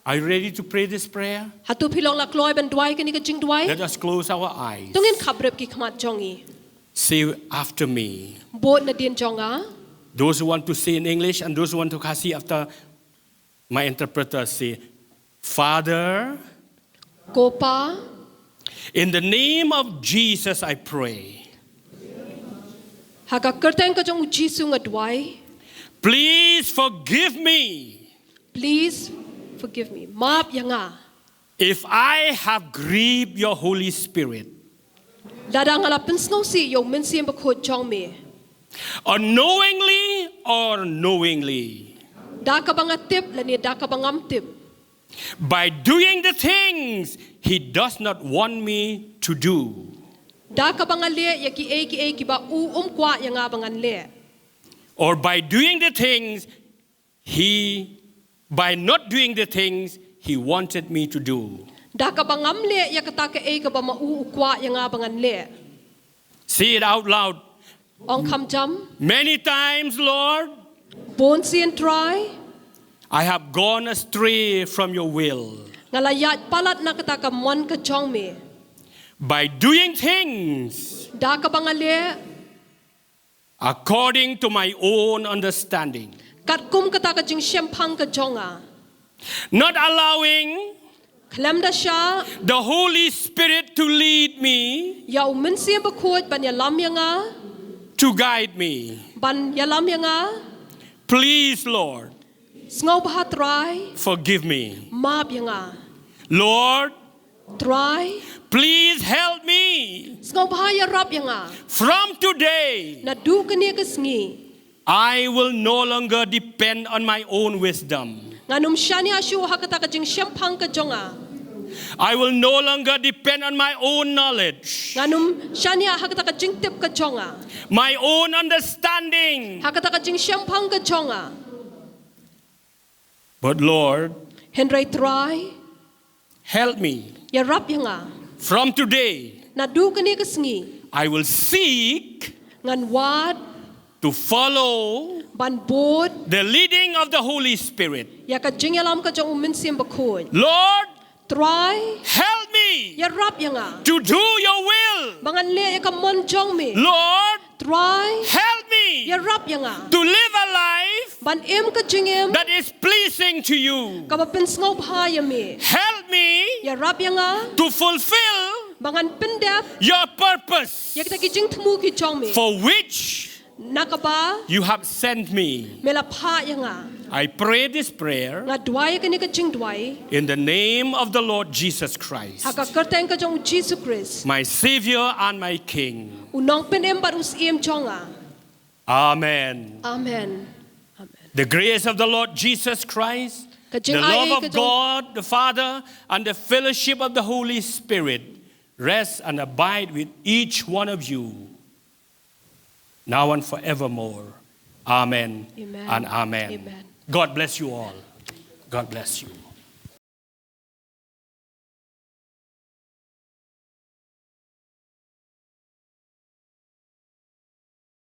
Are you ready to pray this prayer? Hato phi long la kloi ban duwai kane ka jingduwai? Let us close our eyes. To ngin khapbrip ki khmat jong ngi. Say after me. Bud nadien jong nga. Those who want to say in English and those who want to Khasi after my interpreter say, Father, Ko Pa, in the name of Jesus I pray. Ha ka kyrteng ka jong u Jisu nga duwai. Please forgive me. Please forgive me. Map ïa nga. If I have grieved your Holy Spirit, lada nga la pynsngewsih ïa u Mynsiem Bakhuid jong me, unknowingly or knowingly, da kaba nga tip lane da kaba ngam tip, by doing the things He does not want me to do, da kaba nga leh ïa kiei kiei kiba u um kwah ïa nga ba ngan leh, or by doing the things He, by not doing the things He wanted me to do. Da kaba ngam leh ïa kata kaei kaba ma u u kwah ïa nga ba ngan leh. Say it out loud. Ong kham jam. Many times, Lord, bun sien Trai, I have gone astray from your will. Nga la ïaid palat na kata ka mon ka jong me. By doing things, da kaba nga leh, according to my own understanding, katkum kata ka jingshemphang ka jong nga. Not allowing, khlem da shah, the Holy Spirit to lead me, ïa u Mynsiem Bakhuid ban ïalam ïa nga. to guide me. Ban ïalam ïa nga. Please, Lord, Sngewbha Trai. Forgive me. Map ïa nga. Lord, Trai. Please help me. Sngewbha ïarap ïa nga. From today, Naduh kane ka sngi. I will no longer depend on my own wisdom. Ngan ym shaniah shuh ha kata ka jingshemphang ka jong nga. I will no longer depend on my own knowledge, Ngan ym shaniah ha kata ka jingtip ka jong nga. My own understanding. Ha kata ka jingshemphang ka jong nga. But Lord, Hynrei Trai. Help me. Ïarap ïa nga. From today, Naduh kane ka sngi. I will seek Ngan wad. To follow Ban bud. The leading of the Holy Spirit. Ïa ka jingïalam ka jong u Mynsiem Bakhuid. Lord, Trai. Help me. Ïarap ïa nga. To do your will. Ba ngan leh ïa ka mon jong me. Lord, Trai. Help me. Ïarap ïa nga. To live a life Ban im ka jingim. That is pleasing to you. Kaba pynsngewbha ïa me. Help me. Ïarap ïa nga. To fulfill. Ba ngan pyndep. Your purpose. Ïa kita ki jingthmu ki jong me. For which. Na kaba. You have sent me. Me la phah ïa nga. I pray this prayer. Nga duwai ïa kane ka jingduwai. In the name of the Lord Jesus Christ. Ha ka kyrteng ka jong u Jisu Khrist. My Savior and my King. U nongpynim bad u syiem jong nga. Amen. Amen. Amen. The grace of the Lord Jesus Christ, Ka the jingaiei love ka of jong- God the Father, and the fellowship of the Holy Spirit rest and abide with each one of you, now and forevermore. Amen Amen. And amen. Amen. God bless you all. God bless you.